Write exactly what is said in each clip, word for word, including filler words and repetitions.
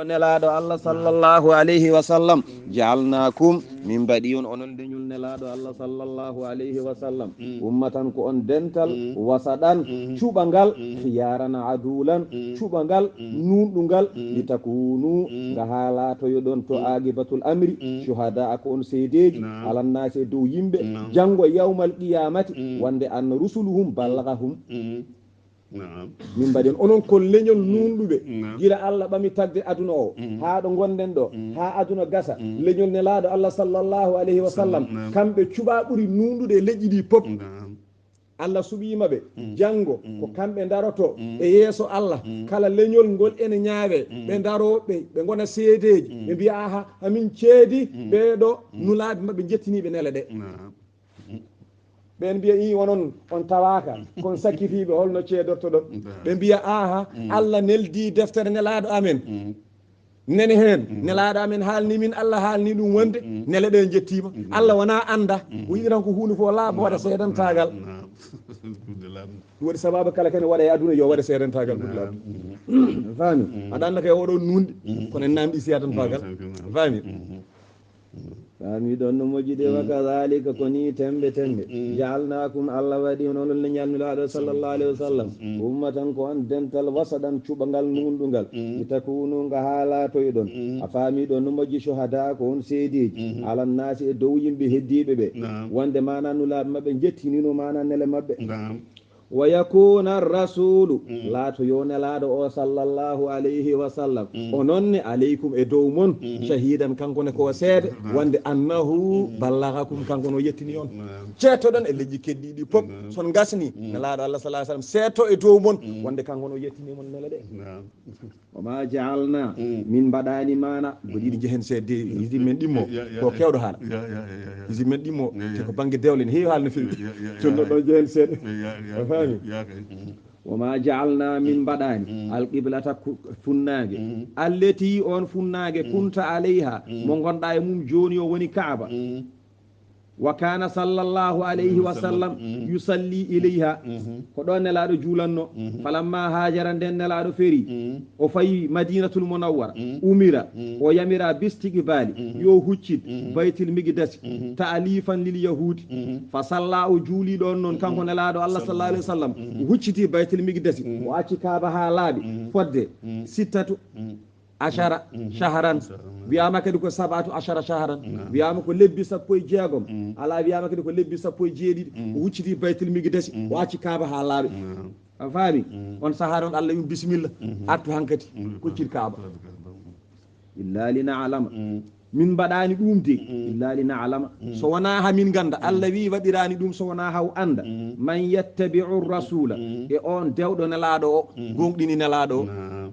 Nelaaɗo Allah sallallahu alayhi wa sallam, jaalnaakum, min mbaɗi on onon leñol Nelaaɗo Allah sallallahu alayhi wa sallam, ummatan ko on dental, wasaɗan, cuɓangal, khiyaaran adulan, cuɓangal, nuunɗungal, li takunu, nga haa laatoyoɗon to aaqibatul amri, shuhadaa ko on seedeeji, alannaasi e dow yimɓe, janngo yawmal qiyaamati, wonde anna rusuluhum ballagahum. Naam. Min mbaɗi on, onon ko leñol nuunɗuɓe. Naam. Gila Allah ɓami tagde aduna o, haa ɗo ngonɗen ɗo, haa aduna gasa, leñol Nelaaɗo Allah sallallahu alayhi wa sallam, naam, kamɓe cuɓaa ɓuri nuunɗude e leƴƴi ɗi pop. Naam. Allah suɓiima ɓe, janngo, ko kamɓe ndaroto e yeeso Allah, kala leñol ngol ene ñaawe, ɓe ndaroo, ɓe, ɓe ngona seedeeji, ɓe mbiya, "Aha, hamin ceedi ɓee ɗo, nulaaɓe maɓɓe njettiniiɓe nele ɗe." Naam. Ɓeen mbiya, "Ii, onon, on tawaaka, kon sakkitiiɓe, holno ceedortoɗon?" Ɓe mbiya, "Aha, Allah neldi deftere Nelaaɗo amen, nene heen, Nelaaɗo amen haalni min, Allah haalni ɗum wonde nele ɗe njettiima." Allah wonaa annda, o yiɗi tan ko huunde fof laaɓa, waɗa seedantaagal. Naam. Ɗum waɗi sababu kala kene waɗa e aduna yo waɗa seedantaagal ɓuri laaɓude. Faami? Aɗa annda kay oɗo nuunɗi, kono en naamɗi seedantaagal. Faami? Faami ɗon no moƴƴi de, wa kadhalika, ko ni tembe tembe. Jaalnaakum, Allah waɗi on onon leñol Nelaaɗo sallallahu alayhi wa sallam. Ummatan, ko on dental, wasaɗan, cuɓangal, nuunɗungal. Li takunu, nga haa laatoyɗon. A faami ɗon no moƴƴi, shuhadaa, ko on seedeeji. Alannaasi, e dow yimɓe heddiiɓe ɓe. Naam. Wonde maana nulaaɓe maɓɓe njettinino maana nele maɓɓe. Naam. Wa yakuna rasulu, laato yo Nelaaɗo o sallallahu alayhi wa sallam, o noon ne alaykum e dow mon, shahidan, kanko ne ko seede, wonde annahu ballagakum, kanko no yettini on. Naam. Ceettoɗon e leƴƴi keddiiɗi pop, son gasni, Nelaaɗo Allah sallallahu alayhi wa sallam seetto e dow mon, wonde kanko no yettini mon nele ɗe. Naam. Wa ma ja'alna, min mbaɗaani maana, mboɗo yiɗi jehen seeɗa de, usine men ɗimmo, ko kewɗo haala. Usine men ɗimmo, te ko bannge dewle ne heewi haala no feewi. Jooni ɗo jehen seeɗa. A faami? Wa ma ja'alna, min mbaɗaani, al qiblata ku-, funnaange. Allati, on funnaange, kunta alayha, mo ngonɗa e mum jooni o woni Kaaba. Wa kana sallallahu alayhi wa sallam yusalli ilayha. Ko ɗon Nelaaɗo juulanno. Falamma hajara, nden Nelaaɗo feri, o fayi Madinatul Munawwara. Umira, o yamira bistiqbali, yo huccit Baytil Miqdasi, ta'lifan lil yahudi. Fa salla, o juuli ɗon non, kanko Nelaaɗo Allah sallallahu alayhi wa sallam. O hucciti Baytil Miqdasi, o acci Kaaba haa laaɓi, fodde sittatu ashara shahran. Wiyaama kadi ko sab'atu ashara shahran. Naam. Wiyaama ko lebbi sappo e jeegom. Alaa, wiyaama kadi ko lebbi sappo e jeeɗiɗi. O hucciti Baytul Miqdasi, o acci Kaaba haa laaɓi. Naam. A faami? On sahaa noon Allah wi, "Bisimilla, artu hankadi, koccir Kaaba." Illa li na'lama. Min mbaɗaani ɗum de, illa li na'lama. So wonaa haa min ngannda, Allah wi waɗiraani ɗum so wonaa haa o annda. Man yattabi'u rasula, e on dewɗo Nelaaɗo o, gooŋɗini Nelaaɗo o. Naam.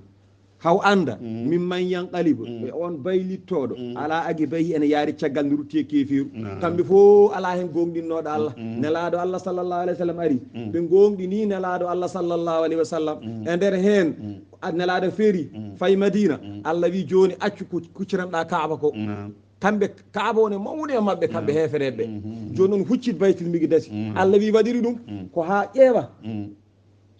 Haa o annda, mimman yanqalibu, e on baylittooɗo, ala aqibayhi, ene yaari caggal nde rutti e keefiiru. Naam. Kamɓe fof alaa heen gooŋɗinnooɗo Allah. Nelaaɗo Allah sallallahu alayhi wa sallam ari. Ɓe gooŋɗini Nelaaɗo Allah sallallahu alayhi wa sallam. E nder heen, a-, Nelaaɗo feeri, fayi Madiina. Allah wi, "Jooni accu ko kucciranɗaa Kaaba ko." Naam. Kamɓe, Kaaba woni mawni e maɓɓe, kamɓe heefereeɓe. Jooni noon huccit Baytul Miqdasi. Allah wi waɗiri ɗum, ko haa ƴeewa.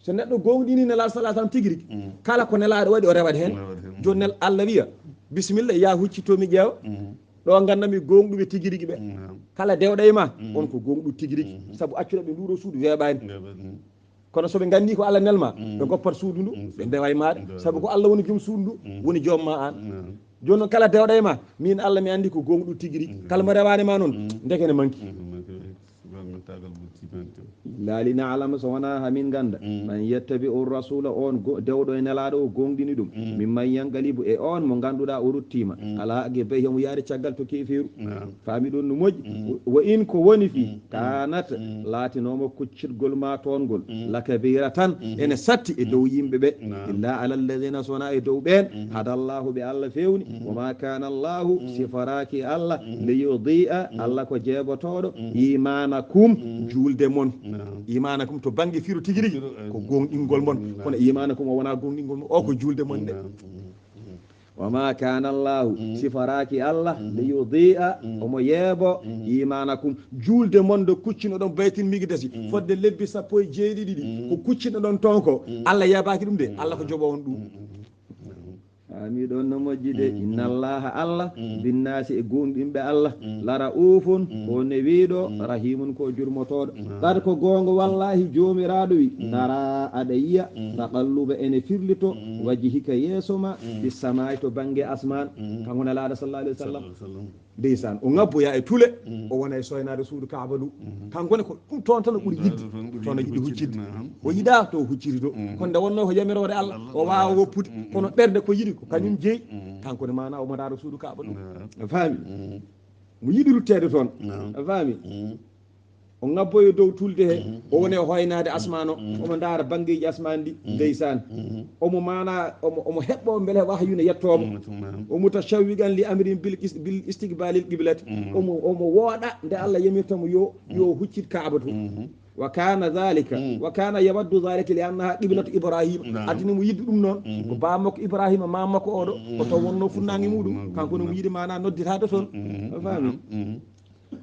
So neɗɗo gooŋɗini Nelaaɗo sallallahu alayhi wa sallam tigi rigi, kala ko Nelaaɗo waɗi, o rewat heen. O rewat heen. Jooni nel-, Allah wiya, "Bisimilla, yaa huccito mi ƴeewa." Ɗo nganndanmi gooŋɗuɓe tigi rigi ɓe. Naam. Kala dewɗo e ma, on ko gooŋɗuɗo tigi rigi. Sabu accuɗo ɓe nduɗo suudu weeɓaani. Weeɓaani. Kono so ɓe nganndi ko Allah nelma, ɓe ngoppat suudu ndu, ɓe ndewa e maaɗa. Sabu ko Allah woni joom suudu ndu, woni joom ma aan. Naam. Jooni noon kala dewɗo e ma, miin Allah mi anndi ko gooŋɗuɗo tigi rigi. Kala mo rewaani ma noon, ndeke ne manki. Subhaanahu wa ta'aala, ɓurti men to. Illa li na'lama, so wonaa haa min ngannda. Man yattabi'u rasula, on go-, dewɗo e Nelaaɗo o gooŋɗini ɗum. Mimman yanqalibu, e on mo ngannduɗaa o ruttiima. Ala aqibayhi, omo yaari caggal to keefiiru. Naam. Faami ɗum no moƴƴi. Wa in, ko woni fii, kanat, laatinooma kuccirgol ma toon ngol. Lakabiratan, ene satti e dow yimɓe ɓe. Naam. Illa ala alladhina, so wonaa e dow ɓeen. Hadallahu, ɓe Allah feewni. Wa ma kana Allahu, siforaaki Allah, li yudi'a, Allah ko jeebotooɗo, imanakum, juulde mon. Naam. Imanakum to bannge firo tigi rigi, ko gooŋɗingol mon. Naam. Kono imanakum o wonaa gooŋɗingol mon, o ko juulde mon nde. Naam. Wa ma kana Allahu, siforaaki Allah, li yudi'a, omo yeebo, imanakum, juulde mon nde kuccinoɗon Baytul Miqdasi, fodde lebbi sappo e jeeɗiɗi ɗi, ko kuccinoɗon toon ko, Allah yeebaaki ɗum de, Allah ko joɓoowo on ɗum. Naam. Ami ɗon no moƴƴi de, inna Allaha Allah, binnaasi e goonɗinɓe Allah, la ra'ufun, ko newiiɗo, rahimun ko jurmotooɗo. Ɓad ko goongo, wallahi, joomiraaɗo wi, tara aɗa yiya, taqalluba ene firlito, wajhika yeeso ma, fi samaa'i to bannge asmaan. Kanko Nelaaɗo sallallahu alaihi wasallam. Ndeysaan, o ŋabboya e tule, o wona e soynaade suudu Kaaba ndu. Kanko ne ko ɗum toon tan o ɓuri yiɗde, toon o yiɗi huccitde. O yiɗaa to o hucciti to. Kono nde wonnoo ko yamiroore Allah, o waawa woppude. Kono ɓernde ko yiɗi ko kañum jeyi. Kanko ne maanaa omo ndaara suudu Kaaba ndu. A faami? Mo yiɗi rutteede toon. A faami? O ŋabboyo dow tulde he, o woni e hoynaade asmaan o, omo ndaara banngeeji asmaan ɗi, ndeysaan. Omo maana, omo, omo heɓɓo mbele wahyu ne yettomo. O mutashawwiqan li amrin bil is-, bil istiqbalil qiblati. Omo, omo wooɗa nde Allah yamirta mo yo, yo huccit Kaaba to. Wa kana dhalika, wa kana yawaddu dhalika li annaha qiblatu Ibrahim. Naam. Adini mo yiɗde ɗum noon, ko baa makko Ibrahima, maa makko oɗo, ko toon wonnoo funnaange muɗum. Kanko no mo yiɗi maana nodditaade toon. A faami?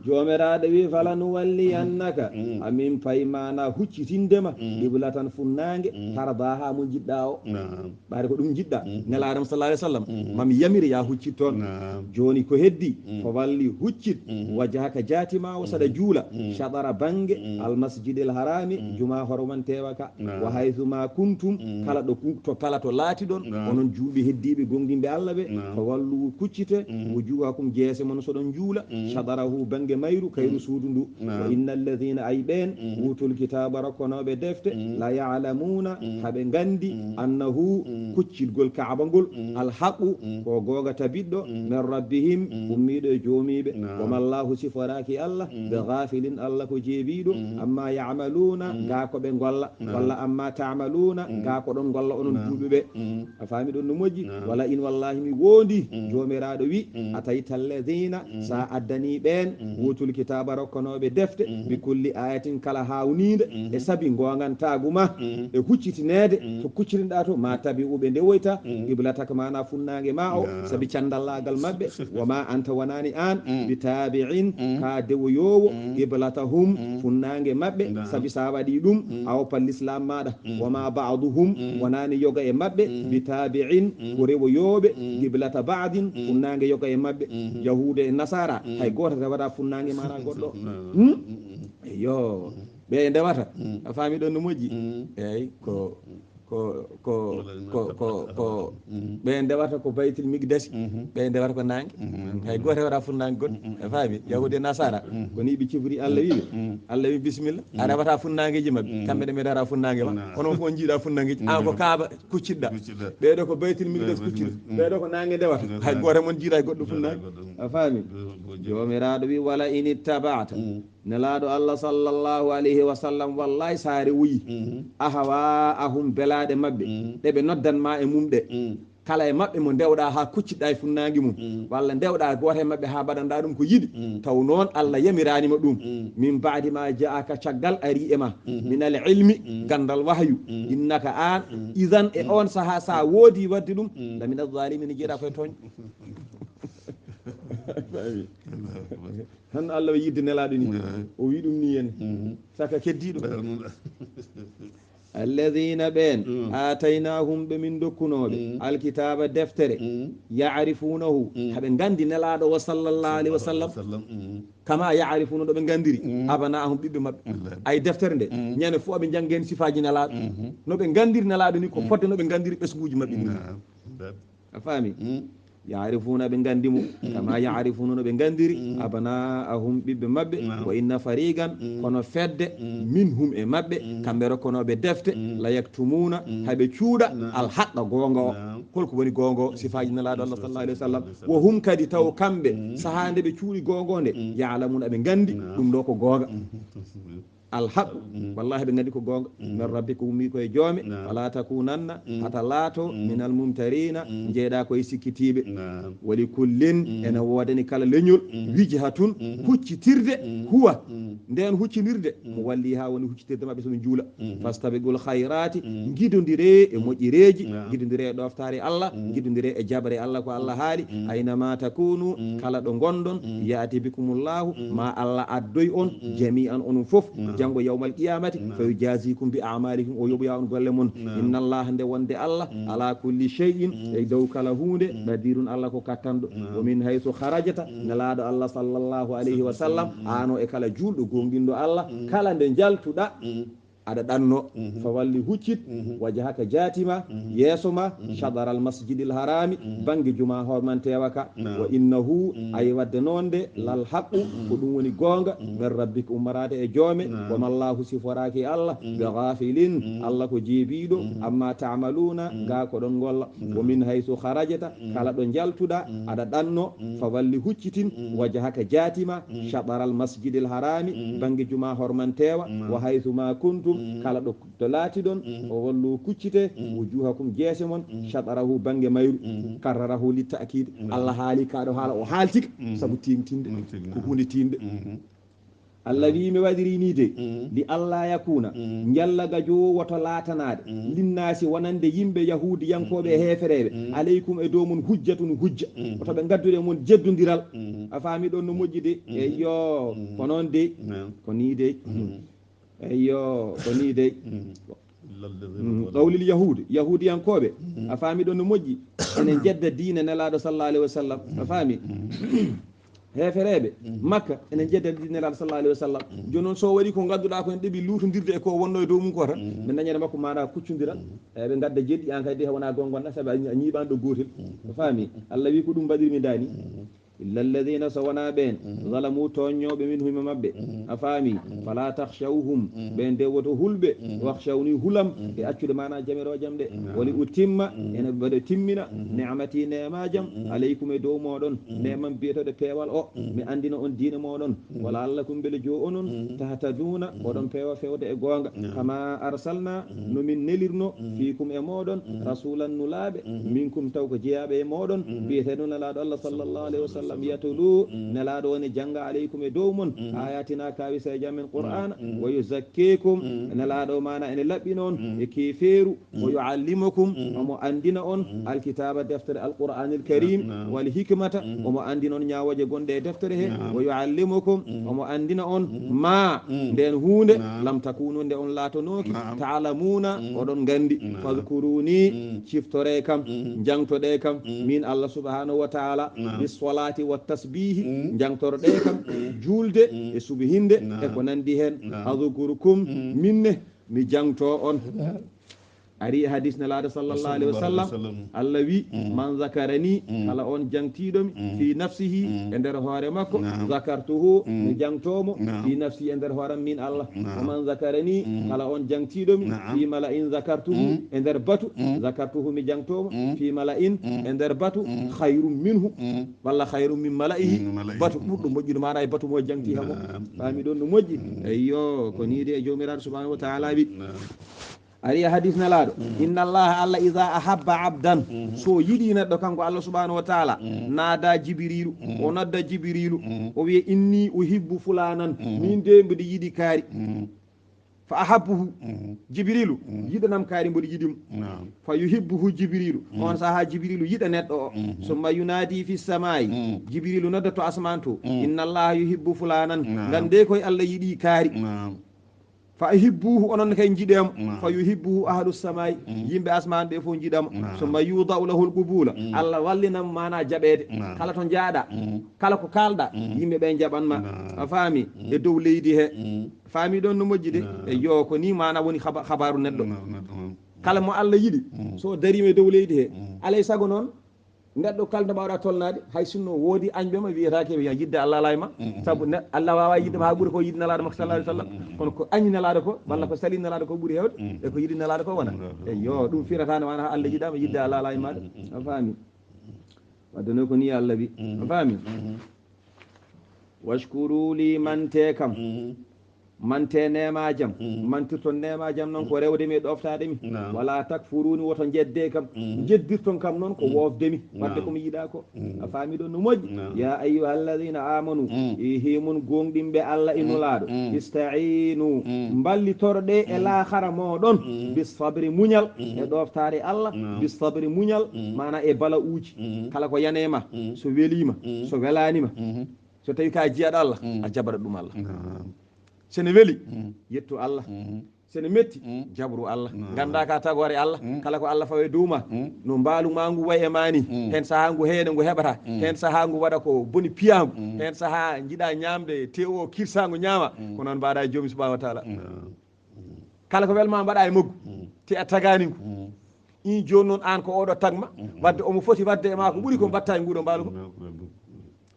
Joomiraaɗo wi, fala nuwalliyannaka, amin pay maana huccitinde ma, qiblatan funnaange, tardaha mo njiɗɗa o. Naam. Ɓaade ko ɗum njiɗɗa. Nelaaɗo sallallahu alaihi wasallam, mami yamiri ya huccit toon. Naam. Jooni ko heddi, ko walli huccit, wajhaka jaati ma o saɗa juula, shaɗara bannge, al masjidil harami, juma hormanteewa ka. Naam. Wa haythu ma kuntum, kala ɗo ku-, to kala to laatiɗon, onon juulɓe heddiiɓe goonɗinɓe Allah ɓe, fa wallu kuccite, wujuhakum jeese mon soɗon juula, shaɗarahu bannge mayru, kayru suudu ndu. Naam. Wa innal ladhina ay ɓeen, utul kitaaba rokkonooɓe defte, la ya'lamuna, haɓe nganndi, annahu, kuccitgol Kaaba ngol, al haqqu, ko goonga tabiɗɗo, min rabbihim, ummiiɗo e joomiiɓe. Naam. Wa mallahu siforaaki Allah, bi ghafilin Allah ko jeebiiɗo, amma ya'maluna, gaa ko ɓe ngolla, walla amma ta'maluna, gaa ko ɗon ngolla onon juulɓe ɓe. A faami ɗon no moƴƴi? Wala in wallahi mi wondi, joomiraaɗo wi, atayta alladhina, sa addani ɓeen, utul kitaaba rokkonooɓe defte, bi kulli ayatin kala haawninde, e sabi ngoongantaagu ma, e huccitineede, to kuccitinɗa to, ma tabi'u ɓe ndewoyta, qiblataka maana funnaange ma o, sabi candallaagal maɓɓe, wa ma anta wonani aan, bi tabi'in, ka dewoyoowo, qiblatahum, funnaange maɓɓe, sabi sa waɗi ɗum, a woppan lislaam maaɗa. Wa ma ba'duhum, wonani yoga e maɓɓe, bi tabi'in, ko rewoyooɓe, qiblata ba'din, funnaange yoga e maɓɓe. Yahuuda e Nasaara, hay gooto rewata funnaange maana goɗɗo. Hmm? Eyo, ɓe ndewata. A faami ɗon no moƴƴi? Eyi, ko, ko, ko, ko, ko, ko, ɓe ndewata ko Baytul Miqdasi, ɓe ndewata ko naange. Hay gooto rewata funnaange goɗɗo. A faami? Yahuuda e Nasaara, ko ni ɓe cifori Allah wi ɓe. Allah wi, bismillah. A rewata funnaangeeji maɓɓe. Kamɓe ne ɓe ndewata funnaange ma. Kono fof njiiɗa funnaangeeji. An ko Kaaba kuccitɗa. Kuccitɗa. Ɓeeɗo ko Baytul Miqdasi kuccitɗa. Ɓeeɗo ko naange ndewata. Hay gooto mon jiiɗa e goɗɗo funnaange. A faami? Joomiraaɗo wi, wala in ittaba'ta. Nelaaɗo Allah sallallahu alayhi wa sallam, wallahi sa rewoyi. Ahwa'ahum, belaaɗe maɓɓe. Ɗe ɓe noddan ma e mum ɗe. Kala e maɓɓe mo ndewɗa haa kuccitɗa e funnaange mum, walla ndewɗa gooto e maɓɓe haa mbaɗanɗa ɗum ko yiɗi, taw noon Allah yamiraani ma ɗum. Min ba'di ma ja'aka, caggal ari e ma, min al ilmi, ganndal wahyu, innaka aan, idan e oon sahaa sa woodi waɗde ɗum, la min az-zalimin, jeeɗa koye tooñ. Tan Allah o yidde nelaaɗo ni, o wi ɗum ni en, saka keddiiɗo. Alladhina ɓeen, aataynahum ɓe min dokkunooɓe, alkitaaba deftere, ya'rifunahu, haɓe nganndi nelaaɗo o sallallahu alayhi wa sallam, kama ya'rifuna, no ɓe nganndiri, abna'ahum, ɓiɓɓe maɓɓe. Ay deftere nde, ñande fof ɓe njanngen sifaaji nelaaɗo. No ɓe nganndiri nelaaɗo ni, ko fodde no ɓe nganndiri ɓesnguuji maɓɓe ni. A faami? Ya'rifuna, ɓe nganndi mo, kama ya'rifuna, no ɓe nganndiri, abna'ahum, ɓiɓɓe maɓɓe, wa inna fariqan, kono fedde, minhum, e maɓɓe, kamɓe rokkonooɓe defte, la yaktumuna, haɓe cuuɗa, al haqqa, goonga o. Holko woni goonga o? Sifaaji nelaaɗo Allah sallallahu alayhi wa sallam. Wa hum, kadi taw kamɓe, sahaa nde ɓe cuuɗi goonga o nde, ya'lamuna, ɓe nganndi, ɗum ɗo ko goonga. Alhaqu, wallahi ɓe nganndi ko goonga. Min rabbika, ummi ko e joome. Fala takunanna, hata laato, minal mumtarina, jeeɗa ko e sikkitiiɓe. Wa li kullin, ene woodani kala leñol, wijhatun, huccitirde, huwa, ndeen huccinirde, mo walli haa woni huccitirde maɓɓe so ɓe njuula. Fastabiqul khayrati, ngidondire e moƴƴereeji, ngidondire e ɗoftaare Allah, ngidondire e jaɓre Allah, ko Allah haali. Aynama takunu, kala ɗo ngonɗon, ya'ti bikumullahu, ma Allah addoy on, jami'an onon fof, janngo yawmal qiyamati, fa yujazikum bi a'malikum, o yoɓoya on golle mon. Inna Allah, nde wonde Allah, ala kulli shay'in, e dow kala huunde, qadirun, Allah ko kattanɗo. Wa min haythu kharajta, nelaaɗo Allah sallallahu alayhi wa sallam, aano e kala juulɗo goonɗinɗo Allah, kala nde njaltuɗa, aɗa ɗanno, fa walli, huccit, wajhaka, jaatima, yeeso ma, shadara al masjidil harami, bannge juma hormantewa ka. Wa innahu, ayi wadde noon de, lal haqqu, ko ɗum woni goonga, min rabbika, ummorade e joome. Wa mallahu, siforaaki Allah, bi ghafilin, Allah ko jeebiiɗo, amma ta'maluna, ga ko ɗon golla. Wa min haythu kharajta, kala ɗo njaltuɗa, aɗa ɗanno, fa walli, huccitin, wajhaka, jaatima, shadara al masjidil harami, bannge juma hormantewa. Wa haythu ma kuntum, kala ɗo to laatiɗon, o wallu, kuccite, wujuhakum, jeese mon, shadarahu, bannge mayru. Karrarahu li ta'kid, Allah haali ka ɗo haala, o haaltika sabu tiimtinde, ko huunde tiimde. Allah wi mi waɗiri ni de, li alla yakuna, njalla gajo woto laatanaade, linnaasi, wonande yimɓe, yahuudiyankooɓe e heefereeɓe, alaykum, e dow mon, hujjatun, hujja, woto ɓe ngaddude mon jeddondiral. A faami ɗon no moƴƴi de? Eyyo, ko noon de. Ko ni de. Eyyo, ko ni de. Qawlil yahuud, yahuudiyankooɓe, a faami ɗon no moƴƴi, ene jedda diine Nelaaɗo sallallahu alayhi wa sallam. A faami? Heefereeɓe Makka ene jedda diine Nelaaɗo sallallahu alayhi wa sallam. Jooni noon, so waɗi ko ngadduɗaa ko, en ɗeɓi luutondirde e ko wonno e dow mum ko tan, ɓe dañana makko maanaa kuccundiral. Eyi, ɓe ngadda jeɗɗi, aan kadi de wonaa goonga, sabu a ñi-, a ñiiɓaani ɗo gootel. A faami? Allah wi ko ɗum mbaɗirmi daani. Illa alladhina, so wonaa ɓeen, zalamu, tooññooɓe, minhum, e maɓɓe. A faami? Fala takhshawhum, ɓeen de woto hulɓe. Wakhshawni, hulam, e accude maanaa jamirooje am ɗe. Wali utimma, ene mbaɗa timmina, ni'mati, neemaaje am, alaykum, e dow mooɗon, neema am biyeteeɗo peewal o, mi anndina on diine mooɗon. Wa la'allakum, mbele joo onon, tahtaduna, oɗon peewa fewde e goonga. Kama arsalna, no min nelirno, fiikum, e mooɗon, rasulan, nulaaɓe, minkum, taw ko jeyaaɓe e mooɗon, biyeteeɗo Nelaaɗo Allah sallallahu alayhi wa sallam, yatlu, Nelaaɗo o ne jannga, alaykum, e dow mon, ayatina, kaawiseeje amen Qur'aana, wa yuzakkikum, Nelaaɗo maanaa ene laɓɓina on e keefeeru, wa yuallimukum, omo anndina on, alkitaaba, deftere Alqur'aanil Karim, wal hikmata, omo anndina on ñaawooje gonɗe e deftere he, wa yuallimukum, omo anndina on, ma, ndeen huunde, lam takunu, nde on laatanooki, ta'lamuna, oɗon nganndi. Fadhkuruni, ciftoree kam, njaŋtoɗee kam, min Allah subhanahu wa ta'ala, bis salati wat tasbihi, njaŋtorɗee kam, juulde e subhinde e ko nanndi heen. Adhkurkum, min ne, mi jaŋto on. Ari e hadis Nelaaɗo sallallahu alayhi wa sallam, Allah wi, man zakarani, kala on jaŋtiiɗo mi, fi nafsihi, e nder hoore makko, zakartuhu, mi jaŋto mo, fi nafsi, e nder hoore am min Allah. Wa man zakarani, kala on jaŋtiiɗo mi, fi mala'in zakartuhu, e nder batu, zakartuhu, mi jaŋto mo, fi mala'in, e nder batu, khayrun minhu, walla khayrun min mala'ihi, batu ɓurɗo moƴƴude maanaa e batu mo jaŋti hamo. Faami ɗon no moƴƴi? Eyyo, ko nii de e Joomiraaɗo subhanahu wa ta'ala wi. Ari e hadis Nelaaɗo, inna Allaha, Allah, iza ahabba abdan, so yiɗi neɗɗo, kanko Allah subhanahu wa ta'ala, naada Jibriilu, o nodda Jibriilu, o wiya, inni uhibbu fulanan, min de mbiɗa yiɗi kaari. Fa ahabbuhu, Jibriilu, yiɗanam kaari, mboɗo yiɗi mo. Fa yuhibbuhu Jibriilu, on sahaa Jibriilu yiɗa neɗɗo o. Summa yunaadi fi samaa'i, Jibriilu nodda to asmaan to, inna Allaha yuhibbu fulanan, ngannde koye Allah yiɗi kaari. Fa ahibbuhu, onon kay njiɗee mo. Fa yuhibbuhu ahlu samaa'i, yimɓe asmaan ɓe fof njiɗa mo. Summa yuda'u lahul qubula, Allah wallina mo maanaa jaɓeede. Kala to njaaɗa, kala ko kaalɗa, yimɓe ɓe njaɓan ma. A faami? E dow leydi he. Faami ɗon no moƴƴi de? Eyyo, ko nii maanaa woni haba-, habaaru neɗɗo. Kala mo Allah yiɗi, so dariima e dow leydi he, alay sago noon, neɗɗo kala nde mbaawɗa tolnaade, hay sinno woodi añɓe ma, wiyataake ɓe yiɗde Allah alaa e ma. Sabu ne-, Allah waawaa yiɗde ma haa ɓuri ko yiɗde Nelaaɗo makko sallallahu alayhi wa sallam. Kono ko añi Nelaaɗo ko, walla ko sali Nelaaɗo ko ɓuri heewde e ko yiɗi Nelaaɗo ko wona. Eyyo, ɗum firataano maanaa Allah yiɗaama, yiɗde Allah alaa e maaɗa. A faami? Wadde noon ko nii Allah wi. A faami? Washkuru li, mante kam. Mante neemaajam, mantirton neemaajam noon ko rewde mi e ɗooftaade mi. Wala takfuruni, woto njedde kam. Njeddirton kam noon ko woofde mi, wadde ko mi yiɗaa ko. A faami ɗon no moƴƴi? Ya ayyuha alladhina amanu, e himon gooŋɗinɓe Allah e Nulaaɗo, ista'inu, mballitorɗe e laakhara mooɗon, bis sabri, muñal, e ɗooftaare Allah, bis sabri, muñal, maanaa e bala'uuji. Kala ko yani e ma, so welii ma, so welaani ma, so tawi ka jiyaɗo Allah, a jaɓatat ɗum Allah. So ne weli, yettu Allah. So ne metti, jaɓru Allah. Ngannda ka tagoore Allah. Kala ko Allah fawi e dow ma, no mbaalu ma ngu wayi e ma ni. Heen sahaa ngu heede ngu heɓata. Heen sahaa ngu waɗa ko boni piyangu. Heen sahaa njiɗa ñaamde tewo kirsangu ñaama. Ko noon mbaɗa e Joomi subhanahu wa taala. Kala ko welma mbaɗa e maggu. Te a tagaani ngu. In jooni noon aan ko oɗo tagma. Wadde omo foti wadde e ma ko ɓuri ko mbatta e nguɗo mbaalu ko.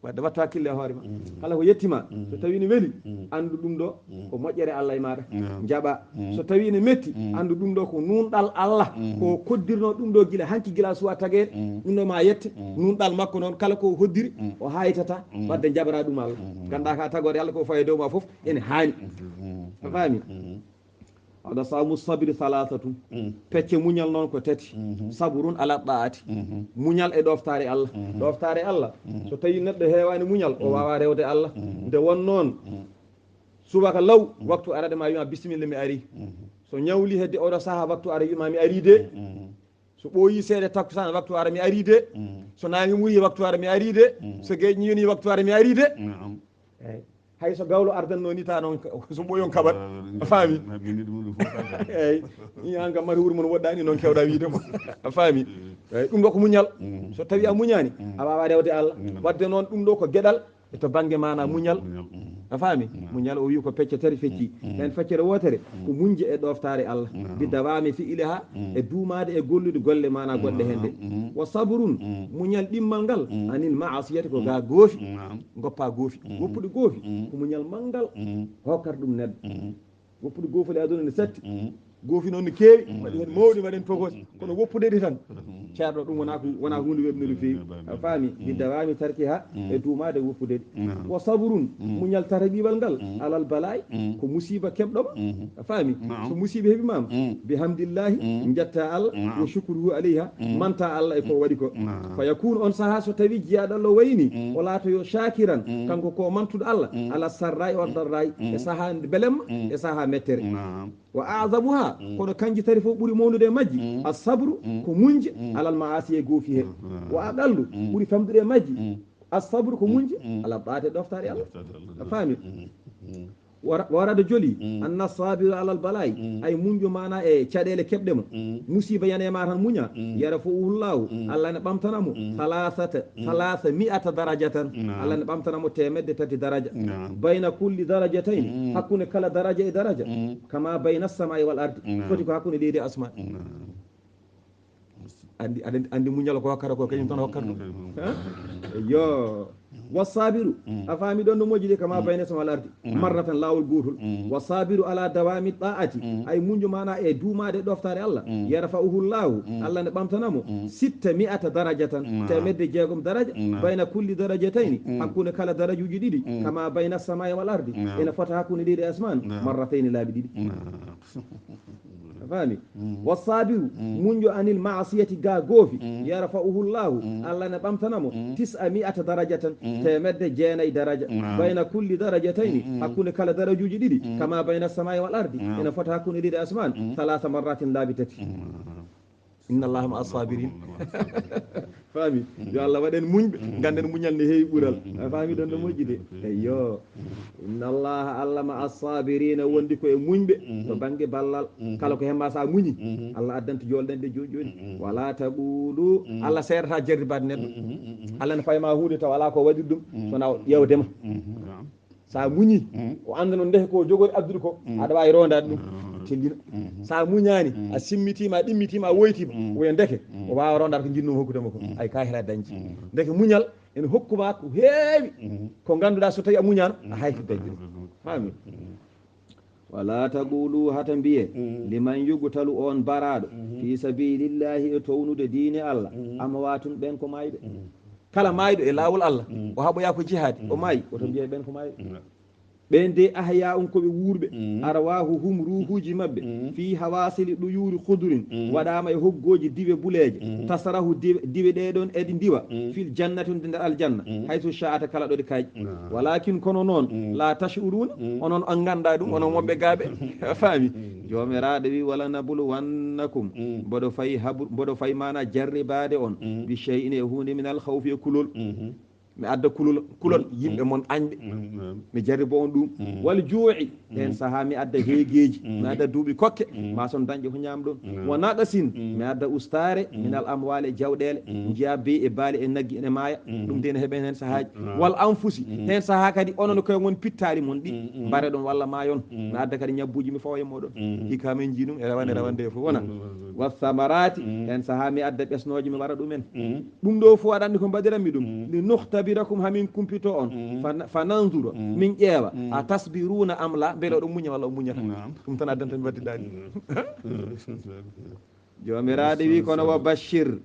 Wadde wattu hakkille e hoore ma. Kala ko yettima, so tawi ne weli, anndu ɗum ɗo ko moƴƴere Allah e maɗa. Jaɓa. So tawi ne metti, anndu ɗum ɗo ko nunɗal Allah. Ko koddirno ɗum ɗo gila hanki gila suwa tageede. Ɗum ɗo ma yette. Nunɗal makko noon kala ko hoddiri, o haytata. Wadde jaɓra ɗum Allah. Ganda ka tagoore Allah ko fawi e dow ma fof, ene haani. A faami? Wala sawmu sabri thalathatun. Pecce muñal noon ko tati. Sabrun ala ɗaati. Muñal e ɗoftaare Allah. Ɗoftaare Allah. So tawi neɗɗo heewani muñal, o wawa rewde Allah. Nde won noon, subaka law, waktu arade ma wima bisimilla mi ari. So ñawli hedde oɗo saha waktu ara wima mi ari de. So ɓooyi seeɗa takkusaan waktu ara mi ari de. So nangi muyi waktu ara mi ari de. So geeƴi yoni waktu ara mi ari de. Eyyi. Hay so gawlo ardanno ni ta noon, so ɓoyon kaɓat. A faami? Eyyi. Ni an kam mari wuuro mon woɗɗani noon kewɗa wiide mo. A faami? Eyyi, ɗum ɗo ko muñal. So tawi a muñani, a wawa rewde Allah. Wadde noon ɗum ɗo ko geɗal e to bangge mana muñal. A faami? Muñal o wi ko pecce tati fecci. Hen feccere wotere ko muñje e ɗoftaare Allah. Bi dawami fi'liha, e duumaade e gollude golle mana goɗɗe hende. Wa sabrun, muñal ɗimmal ngal, anil ma'asiyati ko ga goofi. Goppa goofi. Woppude goofi ko muñal manngal. Hokkata ɗum neɗɗo. Woppude goofoli aduna ne satti. Goofi noon ne keewi, waɗi heen mawɗi, waɗi heen pogos. Kono woppude ɗi tan, ceerɗo, ɗum wona ko, wona huunde weɓnude feewi. A faami? Bi dawami tarkiha, e duumaade woppude ɗi. Wa sabrun, muñal tataɓiwal ngal, alal bala'i, ko musiba keɓɗo ma. A faami? So musiba heɓi ma, bi hamdillahi, jetta Allah, wa shukruhu alayha, manta Allah e ko waɗi ko. Fa yakunu on saha so tawi jiyaaɗo Allah wayni, o laato yo shakiran, kanko ko mantuɗo Allah, ala sarra'i wa darra'i, e saha belemma, e saha mettere. Wa a'zamuha, kono kanji tati fof ɓuri mawnude e majji, as-sabru, ko muñje, alal ma'asi e goofi he. Wa aqallu, ɓuri famɗude e majji, as-sabru, ko muñje, ala ɗaate ɗoftaare Allah. A faami? Wa ra-, wa rada joli, anna sabiru alal bala'i, ay muñjo mana e caɗeele keɓɗe mo. Musiba yana e ma tan muña, yarfa'uhu Allahu, Allah ne ɓamtana mo, thalathata, thalatha mi'ata darajatan, Allah ne ɓamtana mo teemedde tati daraja. Bayna kulli darajatayni, hakkunde kala daraja e daraja, kama bayna samai wal ardi, foti ko hakkunde leydi e asman. Andi, aɗa andi muñal ko hokkata ko, kañum tan hokkata ɗum. Ha? Yo. Wa sabiru, a faami ɗon no moƴƴi de, kama bayna sama al ardi, marratan, laawol gootol. Wa sabiru ala dawami ɗa'ati, ay muñjo mana e duumaade ɗoftaare Allah. Yarfa'uhu Allahu, Allah ne ɓamtana mo, sitta mi'ata darajatan, teemedde jeegom daraja, bayna kulli darajatayni, hakkunde kala darajuuji ɗiɗi, kama bayna samai wal ardi, ene fota hakkunde leydi e asman, marratayni, laabi ɗiɗi. A faami? Wa sabiru, muñjo anil ma'asiyati ga goofi, yarfa'uhu Allahu, Allah ne ɓamtana mo, tis'a mi'ata darajatan, teemedde jeenayi daraja, bayna kulli darajatayni, hakkunde kala darajuuji ɗiɗi, kama bayna samai wal ardi, ene fota hakkunde leydi e asman, thalatha marratin, laabi tati. Inna Allaha ma'a sabirin. Faami? Yo Allah waɗen muñɓe, ganden muñal ne heewi ɓural. A faami ɗon no moƴƴi de? Eyyo. Inna Allaha, Allah ma'a sabirina, wondi ko e muñɓe to bangge ballal. Kala ko hemma sa muñi, Allah addanta jolɗen ɗe joni joni. Wala taqulu, Allah seerata jarribaade neɗɗo. Allah ne fayma huunde taw ala ko waɗi ɗum, sona yewde ma. Sa muñi, o anda no ndeke ko jogori addude ko, aɗa wawi rondade ɗum, tellina. Sa muñani, a simmitima, a ɗimmitima, a woytima, oya ndeke, o wawa rondade ko jinno hokkude mo ko. Ay ka hela dañji. Ndeke muñal ene hokkuma ko heewi, ko ganduɗa so tawi a muñano, a hayki dañde ɗum. Faami? Wala taqulu, hata mbiye, liman yuqtalu, on baraɗo, fi sabilillahi, e townude diine Allah, amwatun, ɓen ko mayɓe. Kala mayɗo e laawol Allah, o haɓoya ko jihaadi, o maayi, woto mbiye ɓen ko mayɓe. Ɓen de ahya'un, ko ɓe wuurɓe, arwahuhum, ruuhuuji maɓɓe, fi hawasili ɗuyuri khudurin, waɗama e hoggooji diwe buleeje, tasrahu, diwe, diwe ɗe ɗon eɗi ndiwa, fil jannati, wonde nder aljanna, haythu sha'at, kala ɗo ɗi kaaƴi. Walakin, kono noon, la tash'uruna, onon on ngannda ɗum, onon wonɓe gaaɓe. A faami? Joomiraaɗo wi, wala nabluwannakum, mboɗo fay habru, mboɗo fay mana jarribaade on, bi shay'in, e huunde, min al khawfi, e kulol. Mi adda kulol kulol yimɓe mon añɓe. Mi jarribo on ɗum. Wal juu'i, heen sahaa mi adda heegeeji, mi adda duuɓi kokke, ma son dañƴe ko ñaamɗon. Wa naqsin, mi adda ustaare, minal amwaali, e jawɗeele, njiyaa beyi e baali e naggi ene maaya, ɗum de ene heɓen heen sahaaji. Wal anfusi, heen sahaa kadi onon koye mon pittaali mon ɗi, mbareɗon walla maayon. Mi adda kadi ñabbuuji mi fawa e mooɗon. Hikka min njii ɗum e rawande rawande e fof wona. Wa samaraati, heen sahaa mi adda ɓesnooje mi wara ɗumen. Ɗum ɗo fof aɗa anndi ko mbaɗiranmi ɗum. Li nukhtabirakum, hamin kumpito on. Fa, fa nanzura, min ƴeewa. A tasbiruna am la, mbele oɗon muña walla o muñata. Ɗum tan addanta mi wadde daɗi. Joomiraaɗo wi kono wa bashir,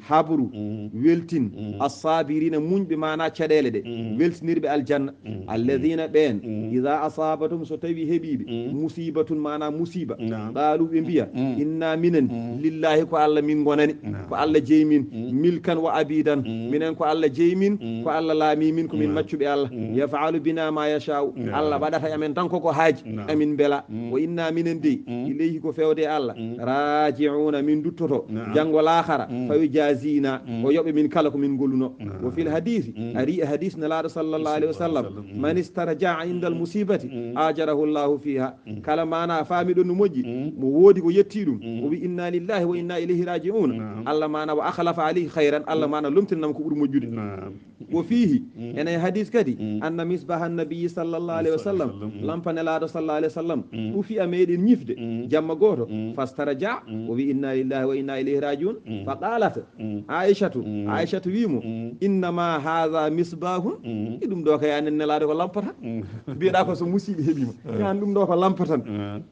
habru, weltin, assabirina, muñɓe maana caɗeele ɗe, weltinirɓe aljanna. Alladina ɓeen, ida asabatum, so tawi heɓiɓe musibatun, maana musiba, qaalu, ɓe mbiya, inna minen lillahi, ko Allah min ngonani, ko Allah jeyi min, milkan wa abidan, minen ko Allah jeyi min, ko Allah laami min, ko min maccuɓe Allah. Yafalu bina ma yashau, Allah waɗata e amen tan koko haaji, amin mbela. Wa inna minen dey, ilayhi, ko fewde e Allah, rajiuna, min duttoto janngo laakara, fa yujazina, o yoɓa min kala ko min ngolluno. Wa fil hadisi, ari e hadis Nelaaɗo sallallahu alayhi wa sallam, man istarjaa inda al musibati ajarahu llahu fiha. Kala maana faami ɗon no moƴƴi, mo woodi ko yetti ɗum, o wi inna lillahi wa inna ilayhi rajiuna. Allah maana wa akhlafa alayhi khayran, Allah maana lomtinanam ko ɓuri moƴƴude. Wa fihi, ene e hadis kadi, anna misbaha nabiyi sallallahu alayhi wa sallam, lampa Nelaaɗo sallallahu alayhi wa sallam, ɗufi a meɗen ñifde jamma gooto, fastaraja, o wi inna lillahi wa inna ilayhi rajiun. Fa qalat Aishatu, Aishatu wi mo, innama hadha misbahun, i ɗum ɗo kay anen Nelaaɗo ko lampa tan. Mbiyeɗa ko so musiiɓe heɓima, an ɗum ɗo ko lampa tan.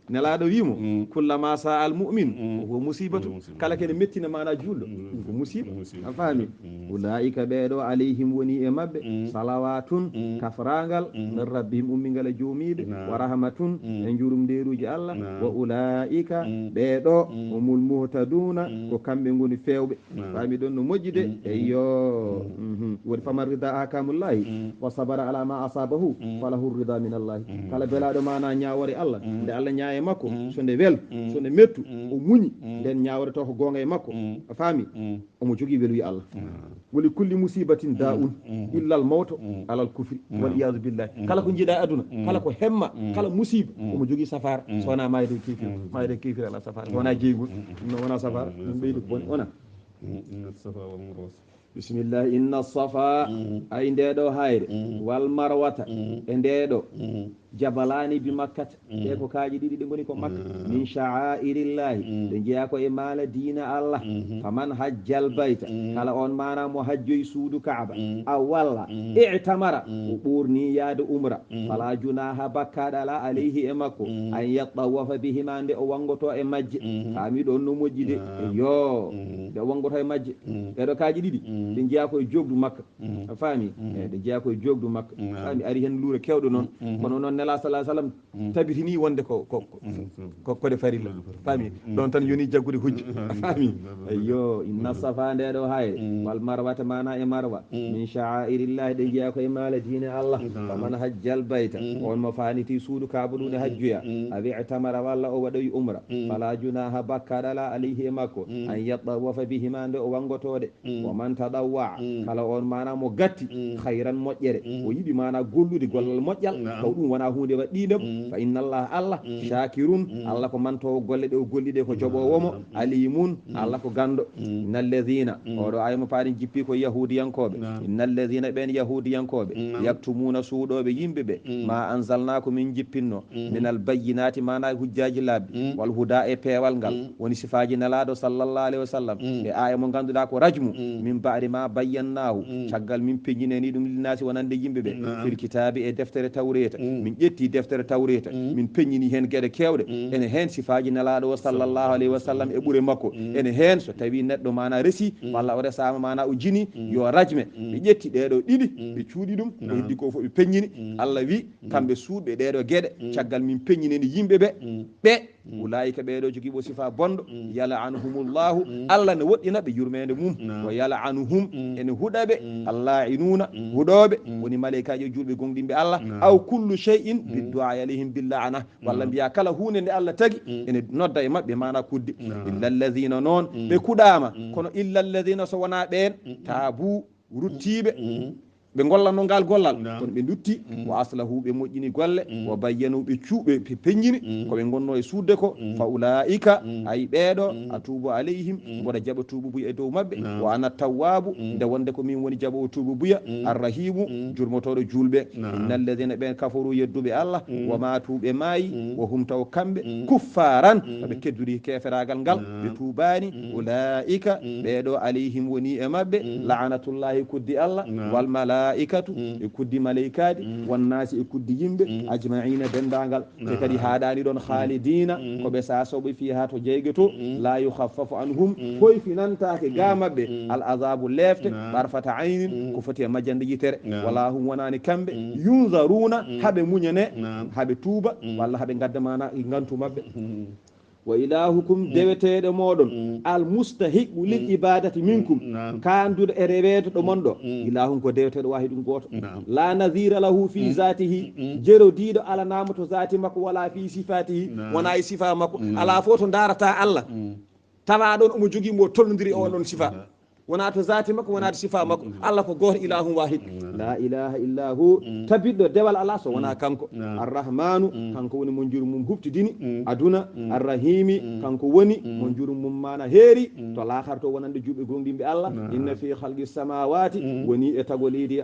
Nelaaɗo wi mo, kullama saa al mu'min, wa huwa musibatu. Kala kene mettina maana juulɗo, ɗum ko musiba. A faami? Ulaika, ɓeeɗo, alayhim, woni e maɓɓe, salawatun, kafrangal, min rabbihim, ummingal e joomiiɓe, wa rahmatun, e njurum ndeeruuji Allah, wa ulaika, ɓeeɗo, humul muhtaduna, ko kamɓe ngoni feewɓe. Faami ɗon no moƴƴi de. Eyyo. Woni faman rida ahkamullahi wa sabara ala ma asabahu, falahu rida min allahi. Kala belaaɗo maana ñaawore Allah, nde Allah ñaaye makko, so nde wel, so nde mettu, o muñi, nden ñaawore to ko goonga e makko. A faami? Omo jogii weluye Allah. Wali kulli musibatin da'un illa al mawto ala al kufri, wal iyadu billahi. Kala ko njiɗa e aduna, kala ko hemma, kala musiba, omo jogii safara. So wona mayde kefir, mayde kefir ala safara. So wona jeygol, ɗum wona safara. Ɗum ɓeydi ko boni. Wona. Inna safa wal marwata. Bismillah. Inna safa, ay ndeɗo hayre, wal marwata, e ndeɗo jabalaani bi makkata. Ɗe ko kaaji ɗiɗi ɗe ngoni ko makka. Min sha'airillahi, ɗe jeyaa ko e maala diina Allah. Faman hajjal bayta, kala on maana mo hajjoyi suudu Kaaba, a walla i'tamara, o ɓoorni yaade umra, fala junaha, bakkaɗo ala, alayhi, e makko, an yattawafa bihima, nde o wangoto e majje. Faami ɗon no moƴƴi de. Yo, nde o wangoto e majje. Ɗeɗo kaaji ɗiɗi, ɗe jeyaa ko e jogdu makka. A faami? Eh, ɗe jeyaa ko e jogdu makka. Faami? Ari hen luure kewɗe noon. Kono noon Nela sallallahu alayhi wasallam tabitini wonde ko, ko, ko, ko, ko ɗe farilla. Faami? Ɗon tan yoni jaggude hujja. Faami? Eyyo, inna safa, ndeɗo hayre, wal marwata, maana e marwa, min sha'airillahi, ɗe jeyaa ko e maala diine Allah. Faman hajjal bayta, on mo faaniti suudu Kaaba ɗum e hajjuya, aw i'tamara, walla o waɗoyi umra, fala junaha, bakkaɗo ala, alayhi, e makko, an yattawafa bihima, nde o wangotoɗe. Wa man tadawwa, kala on maana mo gatti, khayran, moƴƴere, o yiɗi maana gollude gollal moƴƴal, taw ɗum wona huunde waɗɗiinde mo, fa inna Allah, Allah, shakirun, Allah ko mantowo golle ɗe o golli ɗe, ko joɓowo mo, alimun, Allah ko ganndo. Innal ladhina, oɗo ay mo paari jippi ko yahudiyankoɓe. Innal ladhina, ɓen yahudiyankoɓe, yaktumuna, suuɗoɓe yimɓe ɓe, ma anzalna, ko min jippinno, minal bayyinati, maana hujjaji labbi, wal huda, e peewal ngal, woni sifaaji Nelaaɗo sallallahu alayhi wa sallam, e aaya mo ngannduɗaa ko rajmu, min ba'di ma bayyannahu, caggal min peññinani ɗum linnaasi wonande yimɓe ɓe, fil kitaabi, e deftere Tawreeta, min ƴetti deftere Tawreeta, min peññini heen geɗe keewɗe, ene heen sifaaji Nelaaɗo o sallallahu alayhi wa sallam e ɓure makko, ene heen so tawi neɗɗo maana resi, walla o resaama maana o jini, yo rajme, ɓe ƴetti ɗeɗo ɗiɗi, ɓe cuuɗi ɗum, ko heddi ko fof ɓe peññini, Allah wi, kamɓe suuɗɓe ɗeɗo geɗe, caggal min peññinani yimɓe ɓe, ɓe Ulaa'ika, ɓeeɗo jogiiɓo sifa bonɗo, yal'anuhumullahu, Allah ne woɗɗina ɓe yurmeende mum. Wa yal'anuhum, ene huɗa ɓe, allaa'inuuna, huɗooɓe, woni maleykaaji e juulɓe goongɗinɓe Allah. Aw kullu shay'in biddu'aa'i alayhim billa'na. Walla mbiya kala huunde nde Allah tagi, ene nodda e maɓɓe maana kudde. Illa alladhina, noon ɓe kuɗaama, kono illa alladhina, so wonaa ɓeen, taabu, ruttiiɓe, ɓe ngollanno ngal gollal, kono ɓe ndutti. Wa aslahu, ɓe moƴƴini golle. Wa bayyanu, ɓe cuuɓe, ɓe peññini ko ɓe ngonno e suuɗde ko. Fa ulaika, ay ɓeeɗo, atubu alayhim, mboɗa jaɓa tuubu buya e dow maɓɓe. Wa ana tawwabu, nde wonde ko min woni jaɓoowo tuubu buya. Arrahimu, jurmotooɗo juulɓe. Inna alladhina, ɓen kafaru, yedduɓe Allah, wa matu, ɓe maayi, wa hum, taw kamɓe, kuffaran, ɓe keddori keferaagal ngal, ɓe tuubaani. Ulaika, ɓeeɗo, alayhim, woni e maɓɓe, la'anatullahi, kuddi Allah, wal malaikatu, e kuddi malaikaaji, wan nasi, e kuddi yimɓe, ajma'ina, denndaangal. Te kadi haaɗaani ɗon, khalidina, ko ɓe sasoɓe, fiha, to jeyge to, la yukhaffafu anhum, hoyfinantaake ga maɓɓe, al azabu, leefte, tarfata aynin, ko foti e majjande yitere. Wala hum, wonaani kamɓe, yunzaruna, haɓe muñane, haɓe tuuba, walla haɓe ngadda mana e ngantu maɓɓe. Wa ilahukum, deweteeɗo mooɗon, al mustahiqu lil ibadati minkum, kaanduɗo e reweede ɗo mon ɗo, ilahun, ko deweteeɗo wahidun, gooto. La nazira lahu fi zatihi, jerodiiɗo alanaama to zati makko, wala fi sifatihi, wona e sifa makko. Ala fof to ndarata Allah, tawa ɗon omo jogii mo tolnodiri e on ɗon sifa. Wona to zati makko, wona to sifa makko. Allah ko gooto, ilahun wahid. La ilaha illa hu, tabiɗɗo dewal ala so wona kanko. Arrahmanu, kanko woni mo jurmum huɓtidini aduna. Arrahimi, kanko woni mo jurmum mana heeri to laakhara to, wonande juuɓe gomɗinɓe Allah. Inna fi khalqi samawati, woni e tago leydi,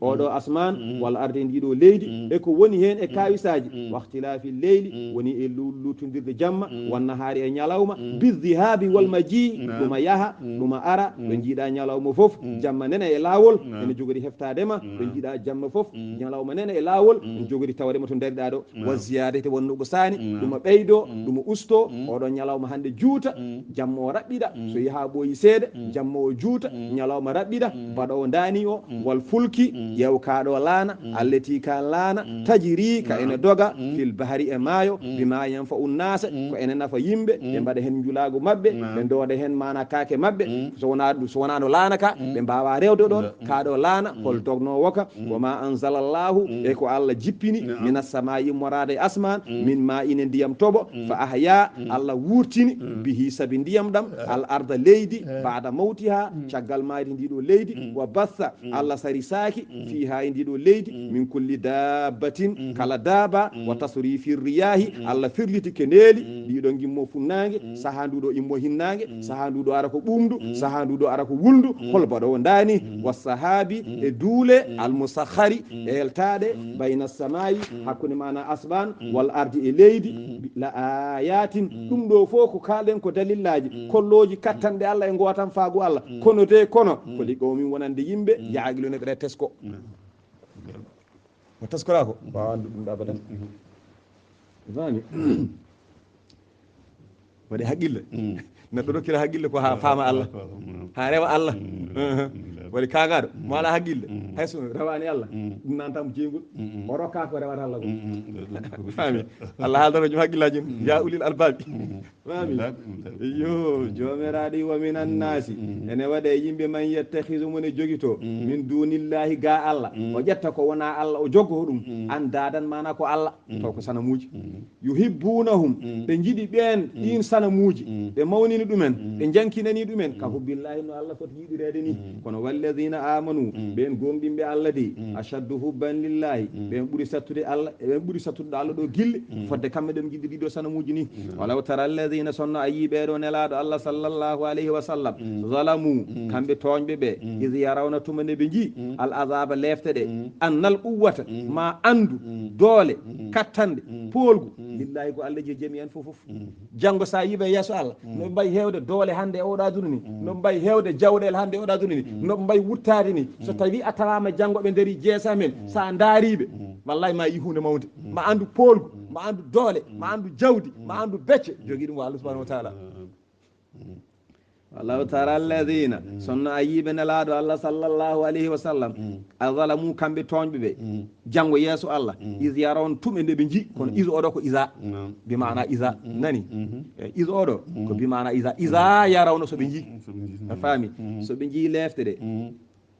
oɗo asman, wal ardi, e ndiɗo leydi, e ko woni hen e kawisaji. Wa ikhtilafi leyli, woni e lu-, luttodirde jamma, wan nahari, e ñalawma, bi dhihabi wal maji, ɗuma yaha, ɗuma ara, ɓe jiiɗa ñalawma fof, jamma nena e laawol, ene jogori heftadema, ɓe jiiɗa jamma fof, ñalawma nena e laawol, ene jogori tawdema to ndariɗa ɗo. Wa ziyadati, wonno ko sani, ɗuma ɓeydo, ɗuma usto, oɗo ñalawma hande juuta, jamma o raɓɓiɗa, so yaha ɓooyi seeɗa, jamma o juuta, ñalawma raɓɓiɗa, baɗowo ndani o, wal fulki, ƴeew ka ɗo laana, allati, ka laana, tajri, ka ene doga, fil bahri, e maayo, bima yanfa'u nnasa, ko ene nafa yimɓe, ɓe mbaɗa hen njulaagu maɓɓe, ɓe ndooda hen mana kaake maɓɓe, so wona ɗum, so wona no laana ka, ɓe mbawa rewde ɗon, ka ɗo laana, hol dognowo ka. Wa ma anzala Allahu, e ko Allah jippini, mina samai, immoraade e asman, min ma, ine ndiyam toɓo, fa ahya, Allah wurtini, bihi, sabi ndiyam ɗam, al arda, leydi, ba'da mawtiha, caggal maayde ndi ɗo leydi, wa batha, Allah sarisaaki, fiha, e ndi ɗo leydi, min kulli dabbatin, kala daaba, wa tasrifi riyahi, Allah firliti keneeli, ɗiɗo ngimmo funnaange, saha nduɗo immo hinnaange, saha nduɗo ara ko ɓuumndu, saha nduɗo ara ko wulndu, hol baɗowo ndani, wa sahabi, e duule, al musakhari, eltaaɗe, bayna samai, hakkunde mana asman, wal ardi, e leydi, la ayatin, ɗum ɗo fof ko kaalen ko dalillaaji, kollooji kattanɗe Allah e gootanfaagu Allah, kono de, kono, ko li qawmin, wonande yimɓe, yaqiluna, ɓe tesko. Mo teskora ko, wawa anndude ɗum ɗo abadan. Fami? Waɗi haqqille. Neɗɗo rokkira haqqille ko ha faama Allah, ha rewa Allah. Waɗi kagaɗo mo ala haqqille, hayso rewani Allah, ɗum nantamo jeygol. O rokka ko rewata Allah ko. Fami? Allah haaldano jom haqqillaji mum, ya ulil albabi. Fami? Yo, jomiraɗi, wa minan nasi, ene waɗe yimɓe, man yattakhizu, mo ne jogito, min dunillahi, ga Allah, o ƴetta ko wona Allah, o joggo ɗum, an dadan, mana ko Allah, taw ko sanamuji. Yuhibbunahum, ɓe jiɗi ɓen, ɗin sanamuji, ɓe mawnini ɗumen, ɓe jankinani ɗumen, ka hubbillahi, no Allah foti yiɗirede ni. Kono walladhina amanu, ɓen gomɗinɓe Allah de, ashaddu hubban lillahi, ɓen ɓuri sattude Allah, ɓen ɓuri sattude Allah ɗo gille, fodde kamɓe ɗen jiɗde ɗiɗo sanamuji ni. Walaw tara alladhina, sonno a yi ɓeɗo nelaɗo Allah sallallahu alayhi wa sallam, zalamu, kamɓe toñɓe ɓe, idh yarawna, tuma nde ɓe ji, al azaba, lefte ɗe, annal quwwata, ma andu, doole, kattanɗe, poolgu, lillahi, ko Allah je jami'an fof fof. Janngo so a yiɓe yeeso Allah, no ɓe mbayi heewde doole hannde e oɗo aduna ni, no ɓe mbayi heewde jawɗeele hannde e oɗo aduna ni, no ɓe mbayi wuttaade ni. So tawi a tawaama janngo ɓe ndari jeesa men, so a ndaariɓe, wallahi ma yi huunde mawnde. Ma anndu poolgu, ma anndu doole, ma anndu jawdi, ma anndu becce, jogii ɗum ko Allah subhanahu wa taala. Walaw tara alladhina, sonno a yiɓe nelaɗo Allah sallallahu alayhi wa sallam, azalamu, kamɓe toñɓe ɓe, janngo yeeso Allah, is yarawna, tuma nde ɓe ji, kono is oɗo ko isa, bi maana isa, nani? Eh, is oɗo ko bi maana isa, isa yarawna, so ɓe ji, a faami? So ɓe ji lefte ɗe,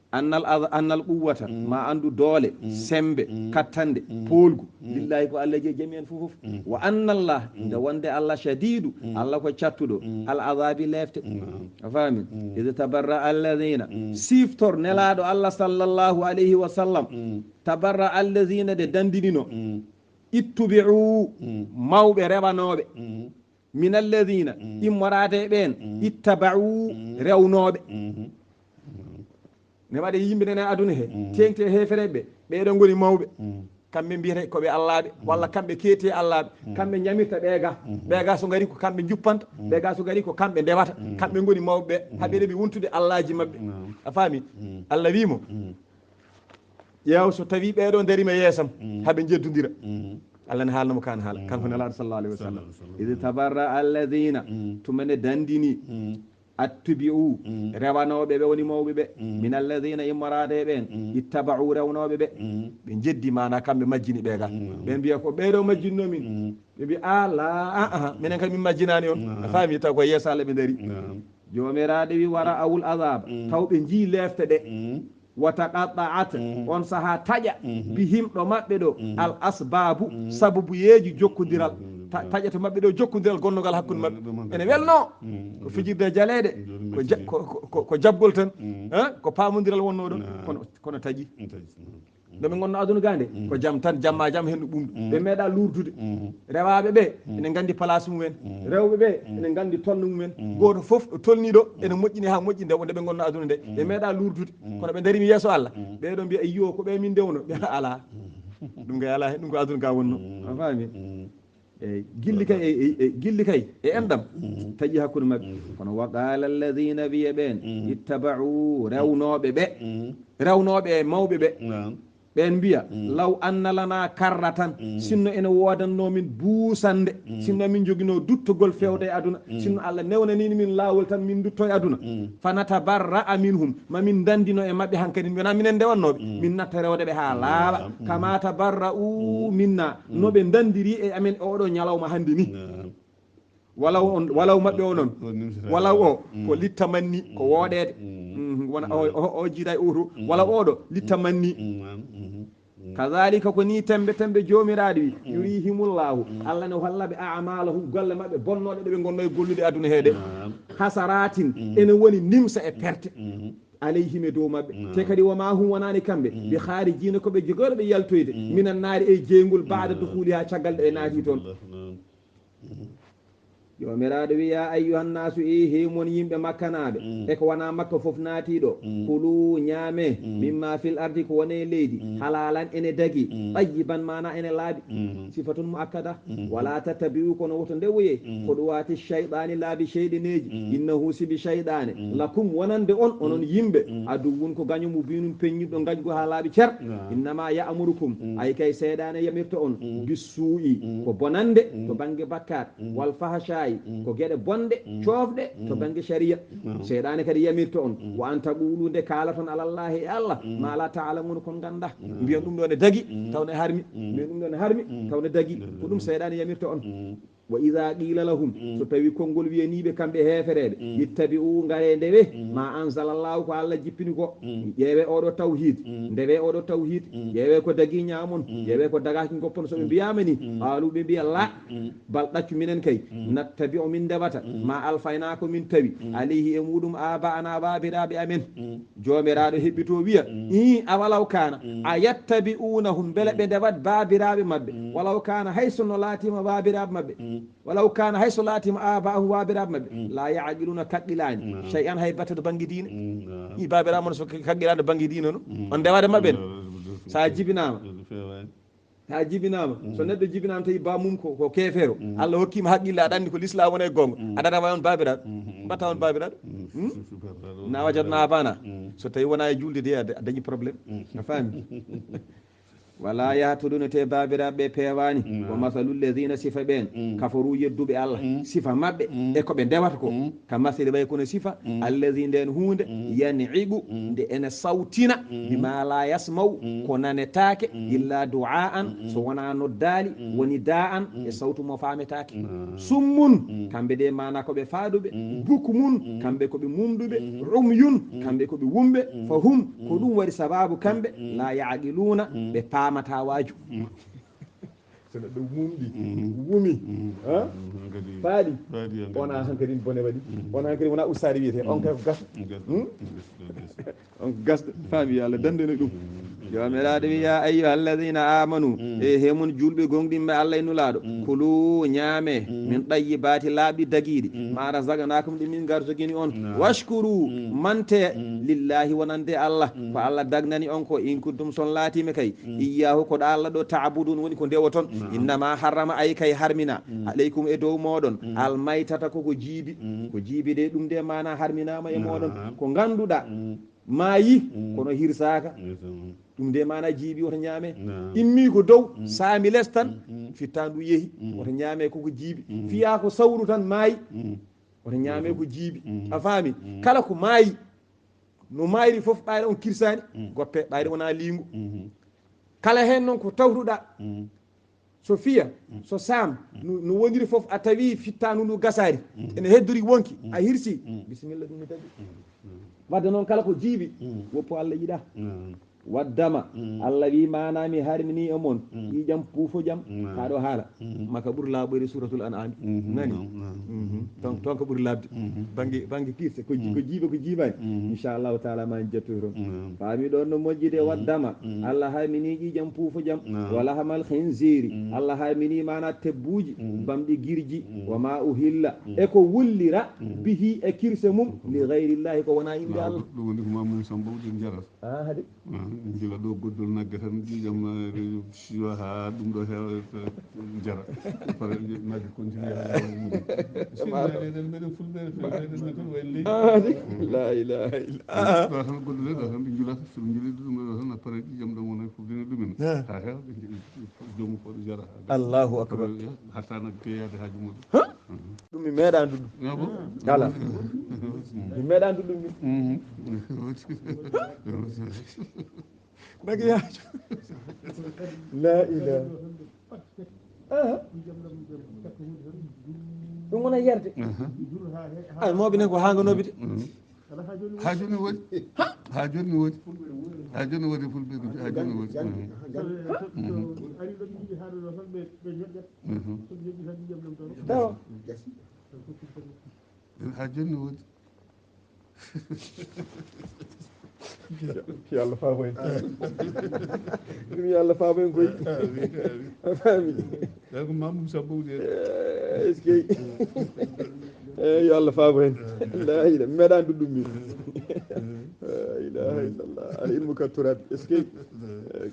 Annal, ad- annal quwwata, ma anndu doole, sembe, kattande, poolgu, lillahi, ko Allah jeyi, jami'an, fof fof. Wa annallah, nde wonde Allah shadidu, Allah ko cattuɗo, al azabi, lefte. A faami? Id tabarra alladhina, siftor Nelaɗo Allah sallallahu alayhi wa sallam, tabarra alladhina, de dandinino, ittubi'u, mawɓe rewanooɓe, min alladhina, immoraade e ɓeen, ittaba'u, rewnooɓe. Ne waɗe yimɓe nene aduna he, teeŋti e heefereɓe, ɓeeɗo ngoni mawɓe. Kamɓe mbiyete ko ɓe allaaɓe, walla kamɓe keeti e allaaɓe. Kamɓe ñamirta ɓee ga. Ɓee ga so ngari ko kamɓe njuppanta, ɓee ga so ngari ko kamɓe ndewata. Kamɓe ngoni mawɓe ɓe, haɓe ɗeɓi wontude allaaji maɓɓe. A faami? Allah wii mo, ƴeew, so tawi ɓeeɗo ndarima yeesam, haɓe njeddondira. Allah ne haalna mo kan haala, kanko Nelaaɗo sallallahu alayhi wa sallam. Id tabarra alladhina, tuma ne dandini, attubi'u, rewanooɓe ɓe woni mawɓe ɓe, min alladhina, immoraade e ɓeen, ittaba'u, rewnooɓe ɓe, ɓe jeddi, maana kamɓe majjini ɓee ga. Ɓe mbiya ko ɓeeɗo majjinno min. Ɓe mbiya, ala, a, a, minen kam min majjinaani on. A faami, taw ko yeeso Allah ɓe ndari. Joomiraaɗo wi, wara awul azaba, taw ɓe njii lefte ɗe. Wa taqatta'at, on saha taƴa, bihim, ɗo maɓɓe ɗo, al asbabu, sababuyeeji jokkondiral. Ta- taƴa to maɓɓe ɗo jokkondiral gonnogal hakkunde maɓɓe. Ene welno, ko fijirde jaleeɗe, ko ja- ko- ko- ko- ko jaɓgol tan. Hein? Ko paamondiral wonno ɗon, kono kono taƴi. Ɗo ɓe ngonno aduna ga nde, ko jam tan, jamma jam, hendu ɓumdu. Ɓe meeɗa lurdude. Rewaaɓe ɓe, ene nganndi place mumen. Rewɓe ɓe, ene nganndi tolno mumen. Gooto fof ɗo tolni ɗo, ene moƴƴini haa moƴƴi nde, nde ɓe ngonno aduna nde. Ɓe meeɗa lurdude. Kono ɓe ndarimi yeeso Allah. Ɓe ɗo mbiya, iyo, ko ɓe min ndewno. Ɓe ala. Ɗum kay ala, ɗum ko aduna ga wonno. A faami? E gilli kay, e, e, e gilli kay, e enɗam, taƴi hakkunde maɓɓe. Kono wa qala alladhina, wiye ɓeen, ittaba'u, rewnooɓe ɓe, rewnooɓe e mawɓe ɓe, ɓeen mbiya, law anna lana karratan, sinno ene woodanno min buusande, sinno min joginoo duttogol fewde e aduna, sinno Allah newnanini min laawol tan min dutto e aduna, fa natabarra'a minhum, ma min dandino e maɓɓe hankadi, wona minen ndewannooɓe, min natta rewde ɓe haa laaɓa, kama tabarra'u minna, no ɓe dandiri e amen e oɗo ñalawma hannde ni. Walaw on, walaw maɓɓe o noon, walaw o, ko littamanni, ko wooɗeede. Mhm, wona o, o, o jiida e oto, walaw oɗo littamanni. Kadhalika, ko ni tembe tembe Joomiraaɗo wi, yurihimullahu, Allah ne holla ɓe a'malahum, golle maɓɓe bonnooɗe ɗe ɓe ngonno e gollude aduna he ɗe. Hasaratin, ene woni nimsa e perte. Alayhim, e dow maɓɓe. Te kadi, wa ma hum, wonaani kamɓe, bi kharijiina, ko ɓe jogooɗo ɓe yaltoyde, minan naari, e jeyngol, ba'da dukhuliha, caggal ɗo e naati toon. Joomiraaɗo wi, ya ayyuhan naasu, e he mon yimɓe makkanaaɓe, e ko wona Makka fof naati ɗo, kulu, ñaame, mimma fil ardi, ko woni e leydi, halalan, ene dagi, tayyiban, maana ene laaɓi. Sifatun muakkada. Wala tattabi'u, kono woto ndewoye, khutuwati shaytani, laabi shayɗaneeji. Innahu, sibi shayɗane, lakum, wonande on, onon yimɓe, aduwwun, ko gaño, mubinun, peññiɗo, gañgo haa laaɓi cer. Innama ya'murukum, ay kay seyɗane yamirta on, bissuu'i, ko bonande to bannge bakkaat, wal fahshaa'i, ko geɗe bonɗe, coofɗe to bannge shari'a. Seyɗane kadi yamirta on, wa an taqulu, nde kaalaton, alallahi, e Allah, ma la ta'lamun, kon ngannda. Mbiyon ɗum ɗo ne dagi, taw ne harmi. Mbiyon ɗum ɗo ne harmi, taw ne dagi. Ko ɗum seyɗane yamirta on. Wa idha qila lahum, so tawi konngol wiyaniiɓe kamɓe heefereeɓe, ittabi'u, ngare ndewe, ma anzalallahu, ko Allah jippini ko. Ƴeewe oɗo tawhid, ndewe oɗo tawhid, ƴeewe ko dagi ñaamon, ƴeewe ko dagaki ngoppon. So ɓe mbiyaama ni, qalu, ɓe mbiya, la, bal, ɗaccu, minen kay, nattabi'u, min ndewata, ma alfayna, ko min tawi, alayhi, e muɗum, aba'ana, baabiraaɓe amen. Joomiraaɗo heɓɓito wiya, ii, awalaw kana, a yattabi'unahum, mbele ɓe ndewat baabiraaɓe maɓɓe, walaw kana, hay so no laatima baabiraaɓe maɓɓe, walaw kana, hay so laatima aba'ahum, baabiraaɓe maɓɓe, la ya'qiluna, kaqqilaani, shay'an, hay batte to bannge diine. I baabiraaɓe mon so kaqqilaani to bannge diine no? On ndewade maɓɓe ne? Sa jibinaama, sa jibinaama, so neɗɗo jibinaama tawi ba mum ko, ko keefeero, Allah hokkima haqqille, aɗa anndi ko l'islam woni e goonga, aɗa wawi on baabiraaɗo, mbatta on baabiraaɗo. Na wajadna abana. So tawi wona e julde de, a da-, a dañi problème. A faami? Wala yahtuduuna te baabiraaɓe ɓe peewaani. Wa masalu lladina sifa ɓeen kafaru yedduɓe Allah sifa maɓɓe e ko ɓe ndewata ko ka masali ɓay kono sifa allazi ndeen huunde yaniɓu nde ene sawtina bima la yasmau ko nanetaake illa du'aan so wonaa noddaali woni da'an e sawtu mo faametaake summun kamɓe de maana ko ɓe faaduɓe bukmun kamɓe ko ɓe mumɗuɓe umyun kamɓe ko ɓe wumɓe fa hum ko ɗum waɗi sababu kamɓe la yaaqiluuna ɓe paamata waaju so neɗɗo mumɗi wumi faaɗi wona hankadi bone waɗi wona hankadi wona ustaade wiyete on kay ko gaso on ko gasɗo faami yo Allah dandene ɗum joomiraaɗo wi ya ayyuha alladina amanu e hemon julɓe gonɗinɓe Allah e nulaaɗo kulu ñaame min ɗayyibati laaɓi dagiiɗi ma razaqnakum ɗi min garsogini on washkuru mante lillahi wonande Allah ko Allah dagnani on ko in kuntum son laatiima kay iyyahu ko ɗo Allah ɗo taabudun woni ko ndewoton innama harrama ay kay harmina aleykum e dow moɗon almaytata koko jiibi ko jiibi de ɗum de mana harminama e moɗon ko ganduɗa maayi kono hirsaka ɗum de mana jiibi woto ñaame immi ko dow saami les tan fittandu yeehi woto ñaame koko jiibi fiya ko sawru tan maayi woto ñaame ko jiibi a faami kala ko maayi no mayri fof ɓayre on kirsani goppe ɓayre wona lingu kala hen noon ko tawtuɗa so fiya so sam no woniri fof a tawi fittanu ndu gasari ene heddori wonki a hirsi bisimilla ɗum ne tagi wadde noon kala ko jiibi woppo Allah yiɗa waddama Allah wi mana mi harmini e mon ƴiƴam puufo jam ha ɗo haala maka ɓuri laaɓoyde suratul an'ami nani ton ton ko ɓuri laaɓde bangge bangge kirse ko jiiba ko jiibani inchallahu taala ma en jettoy toon faami ɗon no moƴƴude waddama Allah harmini ƴiƴam puufo jam wala hamal khinziri Allah harmini mana tebbuji bamɗi girji wa ma uhilla e ko wullira bihi e kirse mum li gayrillahi ko wona inde Allah ɗum woni ko mamum sambawde jarat a haɗi Jila ɗo goddol nagge tan ƴiƴam siwa ha ɗum ɗo heewa jara. Pare nagge continue ha ɗum. Sinnaɗeɗen mbeɗen fulɓeɓe fulɓeɗen ne toon wayi leydi. La ilaha illa. Ɗo tan goddole ɗo tan ɓe julata soɓe juli ɗum ɗo tan a pare ƴiƴam ɗam wona ko bino ɗumen ha heewa ɓe jomu ko ɗo jara. Allahu akbar. Hatta nagge peyaade haaju muɗum. Ɗum mi meeɗa andude ɗum kala mi meeɗa andude ɗum min nagiyaajo la ilaha ɗum wona yerde ay mawɓe nen ko hanganooɓe de ha joni woni ha joni woni ha joni woni fulɓe ha joni woni tawa ha jonni woni yo allah faabo en ɗum yo allah faabo en koy a faami ɗa ko mamum sabbo woni est ce que eyi yo allah faabo en la ilaha meɗa andu ɗum min la ilaha illallah al ilmu ka turabi est ce que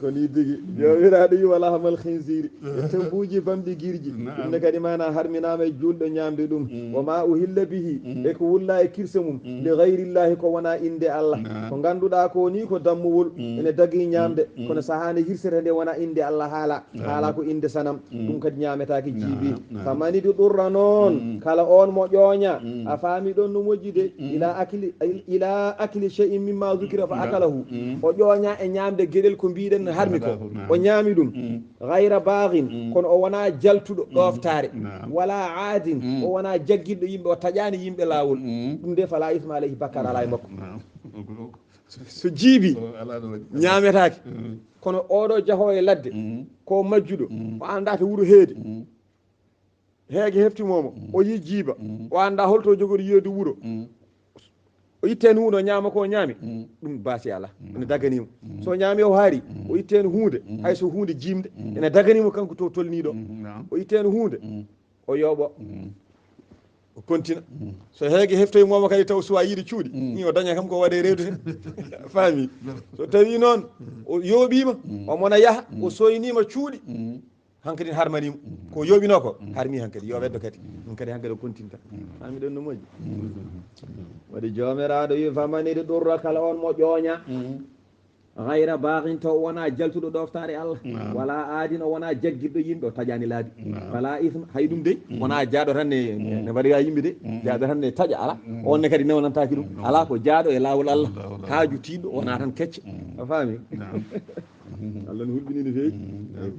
ko ni tigi jomiraɗo yi wala hamal khinsiri e tembuji bamɗi girji ɗum ne kadi mana harminama e julɗo ñamde ɗum wa ma uhilla bihi e ko wulla e kirse mum li gayrillahi ko wona inde allah ko ganduɗa ko ni ko dammuwol ene dagi ñamde kono sahande hirsete nde wona inde allah haala haala ko inde sanam ɗum kadi ñametaki jiibi famani ɗi ɗurra noon kala on mo ƴooña a faami ɗon no moƴƴi de ila akli ila akli shay'in mimma zukira fa akalahu o ƴooña e ñamde gueɗel ko mbiɗen harmi ko o ñaami ɗum gayra baghin kono o wona jaltuɗo ɗoftare wala aadin o wona jaggiɗɗo yimɓe o taƴani yimɓe lawol ɗum de fala isma alayhi bakkar ala e makko so jiibi ñametake kono oɗo jaho e ladde ko majjuɗo o anda to wuuro heede heege heftimomo o yi jiiba o anda holto jogori yeedu wuuro o itte hen hunde o ñaama ko o ñaami ɗum basi ala ene daganima so ñaami o haari o itte hen hunde hay so hunde jimde ene daganima kanko to tolniɗo o itte hen hunde o yooɓo o kontina so heege heftoye momo kadi taw suwa yiide cuuɗi ni o daña kam ko waɗe rewde hen faami so tawi noon o yooɓima o mona yaaha o soynima cuuɗi hankadi harmanima ko yooɓino ko harmi hankadi yo weddo kadi ɗum kadi hankadi o continta faami ɗon no moƴƴi waɗi jomiraɗo wi famanide ɗurra kala on mo ƴooña Gayra baaxin, taw o wonaa jaltuɗo ɗooftaare Allah. Wala aadin, o wonaa jaggirɗo yimɓe, o taƴaani laabi. Fala isma, hay ɗum dey, wonaa jaaɗo tan ne, ne mbaɗoya yimɓe de, jaaɗo tan ne taƴa, ala. On ne kadi newnantaaki ɗum. Ala ko jaaɗo e laawol Allah. Haaju tiiɗɗo, wonaa tan kecce. A faami? Allah no hulɓini no feewi.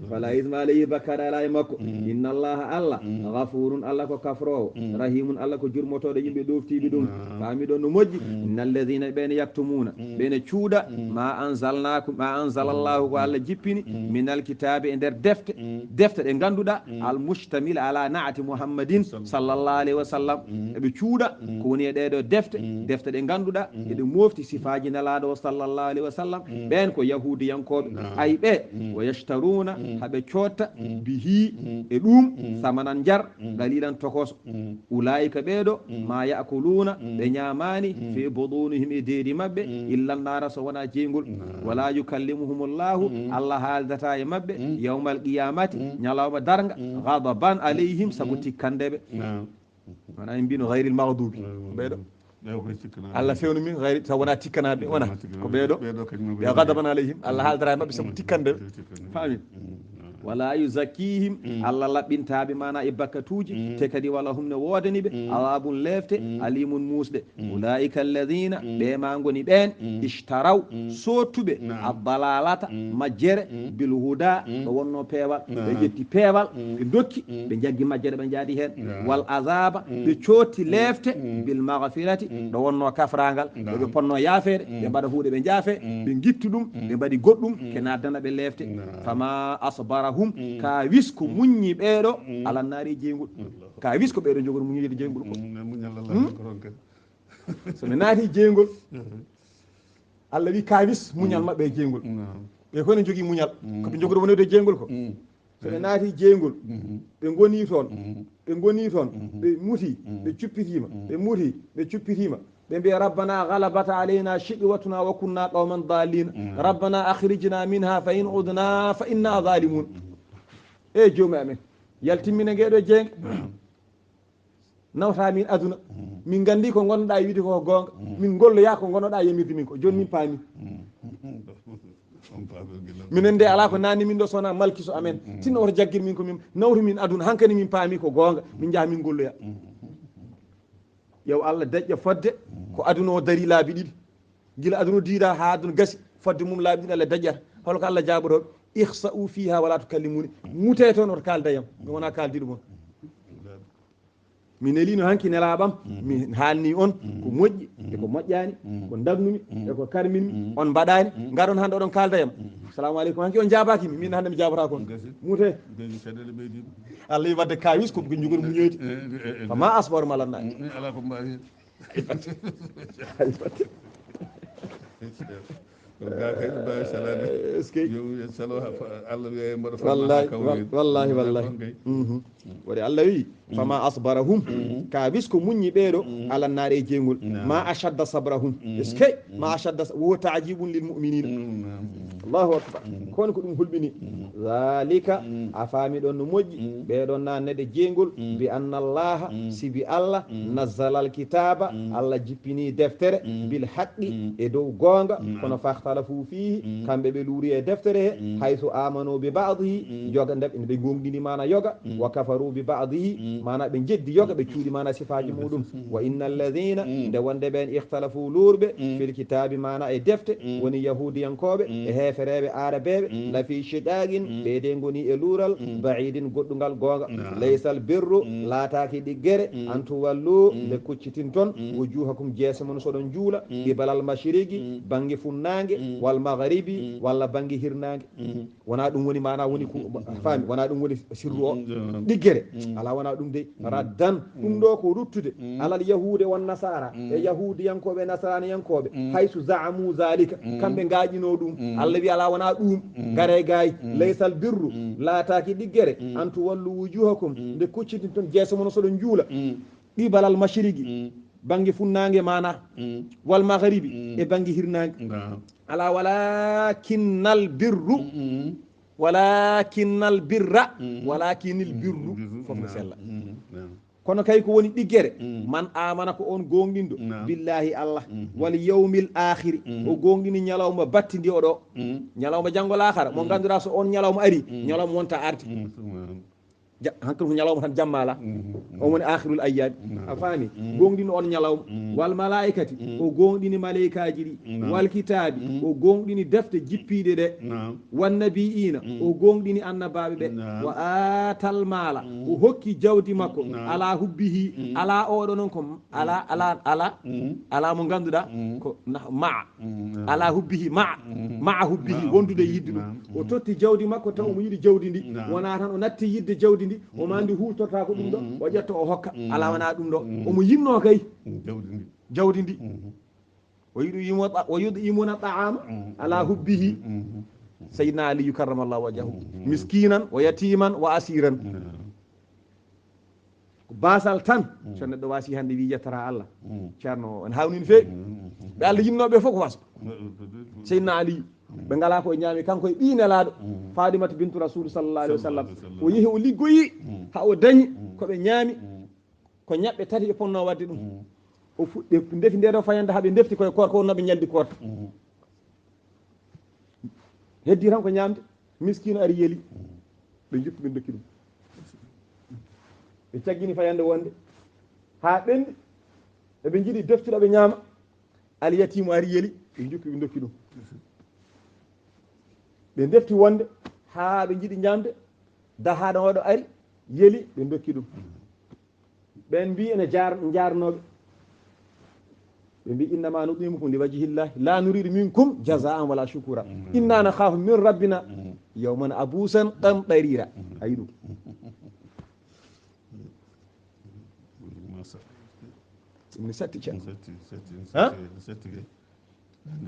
Fala isma alayhi, bakkaare alaa e makko. Inna Allaha, Allah, gafurun, Allah ko kafroowo, rahimun, Allah ko jurmotooɗo yimɓe ɗooftiiɓe ɗum. Faami ɗon no moƴƴi. Inna alladhina, ɓen yaktumuna, ɓen cuuɗa, ma anzalnakum, ma anzalallahu, ko Allah jippini, min alkitabi, e nder defte, defte ɗe ngannduɗaa, al mustamil ala naati Muhammadin sallallahu alayhi wa sallam. Eɓe cuuɗa ko woni e ɗee ɗoo defte, defte ɗe ngannduɗaa eɗe mofti sifaaji Nelaaɗo o sallallahu alayhi wa sallam. Ɓeen ko yahuudiyankooɓe. Ay ɓe, wa yashtaruna, haɓe cootta, bihi, e ɗum, samanan njar, qalilan, tokoso. Ulaa'ika, ɓee ɗoo, ma ya'kuluuna, ɓe ñaamaani, fi butunihim, e deedi maɓɓe, illa naara, so wonaa jeyngol. Wala yukallimuhumullahu, Allah haaldataa e maɓɓe, yawmal qiyamati, ñalawma darnga, ghadaban alayhim, sabu tikkande ɓe. Wona en mbino ghayril maghdubi. Ɓee ɗoo. Allah fewnu min gayri, taw wonaa tikkanaaɓe, wona ko ɓee ɗoo. Ɓe ghadaban alayhim, Allah haaldataa e maɓɓe sabu tikkande ɓe. Faami? Wala yuzakkihim, Allah laɓɓintaa ɓe, maana e bakkatuuji, te kadi wala hum, ne woodani ɓe, adabun, leefte, alimun, muusɗe. Ulaa'ika alladhina, ɓe ma ngoni ɓeen, ishtaraw, sootuɓe, addalalata, majjere, bil huda, ɗo wonno peewal. Ɓe ƴetti peewal, ɓe dokki, ɓe jaggi majjere, ɓe njaadi heen. Wal azaba, ɓe cootti leefte, bil maghfirati, ɗo wonno kafrangal, ɗo ɓe ponno yaafeede, ɓe mbaɗa huuɗe, ɓe njaafe, ɓe ngittu ɗum, ɓe mbaɗi goɗɗum, ke naddana ɓe leefte. Fama asbarahum, ka wis ko muññi ɓee ɗoo, ala naari e jeyngol. Ka wis ko ɓee ɗoo njogori muññeede jeyngol ko. So ɓe naati jeyngol, Allah wi ka wis muñal maɓɓe e jeyngol. Ɓe ko ne jogii muñal. Ko ɓe njogori wonede e jeyngol ko. So ɓe naati jeyngol, ɓe ngoni toon, ɓe ngoni toon, ɓe muti, ɓe cuppitiima, ɓe muti, ɓe cuppitiima. Ɓe mbiya, rabbana galabat alayna shiqwatuna wa kunna qawman dallin. Rabbana akhrijna minha fa in udna fa inna zalimun. E joomi amen, yaltin min e ngeeɗo jeynge. Nawta min aduna. Min nganndi ko ngonnoɗaa e wiide ko goonga. Min ngolloya ko ngonnoɗaa yamirde min ko. Jooni min paami. Minen nde alaa ko nanni min ɗo so wonaa malkiso amen. Tinno woto jaggir min ko min nawtu min aduna. Hankadi min paami ko goonga. Min njaha min ngolloya. Yo Allah daƴƴa fodde ko aduna o dari laabi ɗiɗi. Gila aduna diida haa aduna gasi, fodde mum laabi ɗiɗi Allah daƴƴata. Hol ko Allah jaabotoo? Ikhsa'u fiha wala tukallimuni. Mutee toon, oto kaalda yam. Mi wonaa kaaldiiɗo mon. Mi neliino hanki nelaaɓam, mi haalni on ko moƴƴi e ko moƴƴaani, ko ndagnumi e ko karminmi, on mbaɗaani. Ngaron hannde oɗon kaalda yam. Salamu aleykum. Hanki on jaabaaki mi, min hannde mi jaabataa kon. Mutee. Allah wi wadde kawis ko ko njogori muñoyde. Fama asbaru malannaaki. Ala ko mbawi. Ɗum ga kay ɗum mbawi salade. Est-ce que? Yo salo Allah wiya e mbaɗa. Wallahi, wallahi, wallahi. Waɗi Allah wi, fama asbarahum, ka wis ko muññi ɓeeɗo, ala naare e jeygol. Ma ashadda sabrahum. Est-ce que? Ma ashadda, wo ta'jibun lil mu'minina. Allahu akbar. Kono ko ɗum hulɓini. Zalika, a faami ɗon no moƴƴi. Ɓeeɗon na nede jeygol. Bi anna Allaha, sibi Allah, nazzala alkitaba, Allah jippini deftere, bil haqqi, e dow goonga. Kono fahtalafu fihi, kamɓe ɓe luuri e deftere he, haythu amanu bi ba'dihi, yoga nde ɓe goongɗini mana yoga, wa kafaru bi ba'dihi, mana ɓe jeddi yoga, ɓe cuuɗi mana sifaaji muɗum. Wa inna alladhina, nde wonde ɓen ikhtalafu luurɓe, fil kitabi, mana e defte, woni yahudiyankooɓe e heefereeɓe aarabeeɓe, la fi shiqaqin, ɓe de ngoni e luural, ba'idin, goɗɗungal goonga. Laysal birru, laataaki ɗiggere, an tuwallu, nde kuccitinton, wujuhakum, jeese mon so ɗon juula, qibalal mashriqi, bannge funnaange, wal maghribi, walla bannge hirnaange. Wona ɗum woni mana woni ko, a faami, wona ɗum woni sirru o. Ɗiggere. Ala, wona ɗum dey. Raddan. Ɗum ɗo ko ruttude alal yahuude wan nasara, e yahuudiyankooɓe e nasaraniyankooɓe, haysu za'amu zalika, kamɓe ngaaƴino ɗum. Allah wi, ala, wona ɗum. Gare gaay. Laysal birru, laataaki ɗiggere, an tuwallu wujuhakum, nde kuccitinton jeese mon so ɗon juula. Qibalal mashriqi, bannge funnaange mana, wal maghribi, e bannge hirnaange. Ala, walakinnal birru, walakinnal birra, walakinil birru, fof no sella. Kono kay ko woni ɗiggere, man amana ko on goongɗinɗo, billahi Allah, wal yawmil akhiri, o goongɗini ñalawma battindi o ɗo, ñalawma janngo laakhara, mo ngannduɗaa so on ñalawma ari, ñalawma wonta arde. Ja- hankadi ko ñalawma tan jamma alaa. On woni akhirul ayyami. A faami? Goongɗini on ñalawma. Wal malaikati, o goongɗini malaikaaji ɗi. Wal kitaabi, o goongɗini defte jippiiɗe ɗe. Wan nabiyiina, o goongɗini annabaaɓe ɓe. Wa atal maala, o hokki jawdi makko. Ala hubbihi, ala oɗo noon ko ala ala ala ala mo ngannduɗaa ko na- ma'a. Ala hubbihi ma'a, ma'a hubbihi, wondude e yidde ɗum. O totti jawdi makko taw omo yiɗi jawdi ndi. Wonaa tan o natti yidde jawdi ndi, o ma ndi huutorta ko ɗum ɗo, o ƴetta o hokka. Alaa, wonaa ɗum ɗo. Omo yinnoo kay jawdi ndi. O yiɗi yimo- o yiɗi imuna ta'ama ala hubbihi. Sayyidina Aliyu karramallahu wajhahu. Miskinan wa yatiman wa asiran. Ko basal tan. So neɗɗo wasi hannde wi yettata Allah. Ceerno, en hawni no feewi. Ɓe Allah yinnooɓe fof ko waso. Seydina Ali, ɓe ngalaa ko ñaami, kanko e ɓii nelaaɗo, Fadimata bintu Rasul sallallahu alaihi wasallam. O yehi, o liggoyi, ha o dañi ko ɓe ñaami, ko ñaɓɓe tati ɓe ponno wadde ɗum. O fuɗɗi ndefi nde ɗo fayande, ha ɓe ndefti koye koorka, wonno ɓe ñaldi koorka. Heddi tan ko ñaamde. Miskiino ari yeli. Ɓe njuppi, ɓe ndokki ɗum. Ɓe caggini fayande wonde haa ɓendi. Eɓe njiɗi deftude ɓe ñaama. Al yatiimu ari yeli. Ɓe njuppi, ɓe ndokki ɗum. Ɓe ndefti wonde haa ɓe njiɗi ñaamde. Dahaaɗo oɗo ari yeli, ɓe ndokki ɗum. Ɓen mbi ene jaar-, njaarnooɓe. Ɓe mbi: "Innama nut'imukum li wajhillahi la nuridu minkum jazaan wala shukura. Inna nakhafu min rabbina yawman abusan qamtarira." Ayi ɗum. Ɗum ne satti, ceerno. Satti, satti, ha? Satti, satti kay.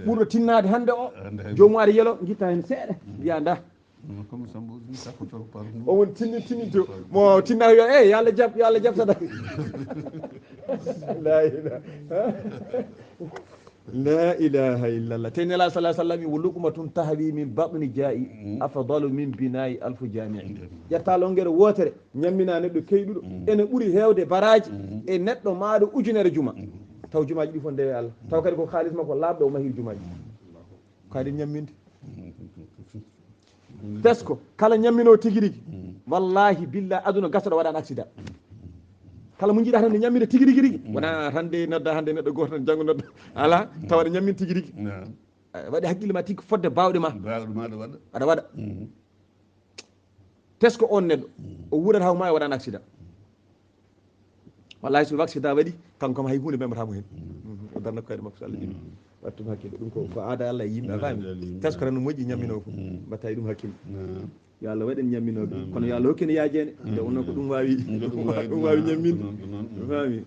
Ɓurɗo tinnaade hannde o, hannde hay joomum ari yelo, ngitta heen seeɗa, mbiya nda. Ɗum comme Samba Ousmane Sakho Toro Paro. O won tinni, tinni to. Mo tinna yo, eh, yo Allah jab, yo Allah jab sadaka. La ilaha. La ilaha illallah. Te Nela sallallahu alaihi wasallam, "Wa luqmatun tahwi min batni ja'i afdalu min bina'i alfu jami'i." Ƴetta longere wootere, ñammina neɗɗo keyɗuɗo, ene ɓuri heewde baraaji e neɗɗo maaɗo ujunere juma. Taw jumaaji ɗi fof ndewe Allah. Taw kadi ko kaalis makko laaɓɗo o mahiri jumaaji. Ko aɗen ñamminde. Tesko, kala ñamminoo tigi rigi, wallahi, billahi, aduna gasa ɗo waɗaani accident. Kala mo njiɗa tan ne ñammina tigi rigi rigi. Wona hannde nodda, hannde neɗɗo gooto tan, janngo nodda. Ala, tawa aɗa ñammin tigi rigi. Naam. Eh, waɗi hakkille ma tigi fodde baawɗe ma. Baawɗe ma aɗa waɗa. Aɗa waɗa. Tesko on neɗɗo, o wuurat haw ma, o waɗaani accident. Wallahi, so accident waɗi, kanko kam hay huunde memata mo heen. O darna ko kayɗe makko, so Allah jaɓi. Wattum hakkille, ɗum ko, ko aada Allah e yimɓe, a faami? Aada Allah e yimɓe. Tesko tan no moƴƴi, ñamminoo ko. Mbatta e ɗum hakkille. Yo Allah waɗ en ñamminooɓe. Kono yo Allah hokku en yaajeende. Nde wonnoo ko ɗum waawi, ɗum waawi ñamminde. Ɗum waawi.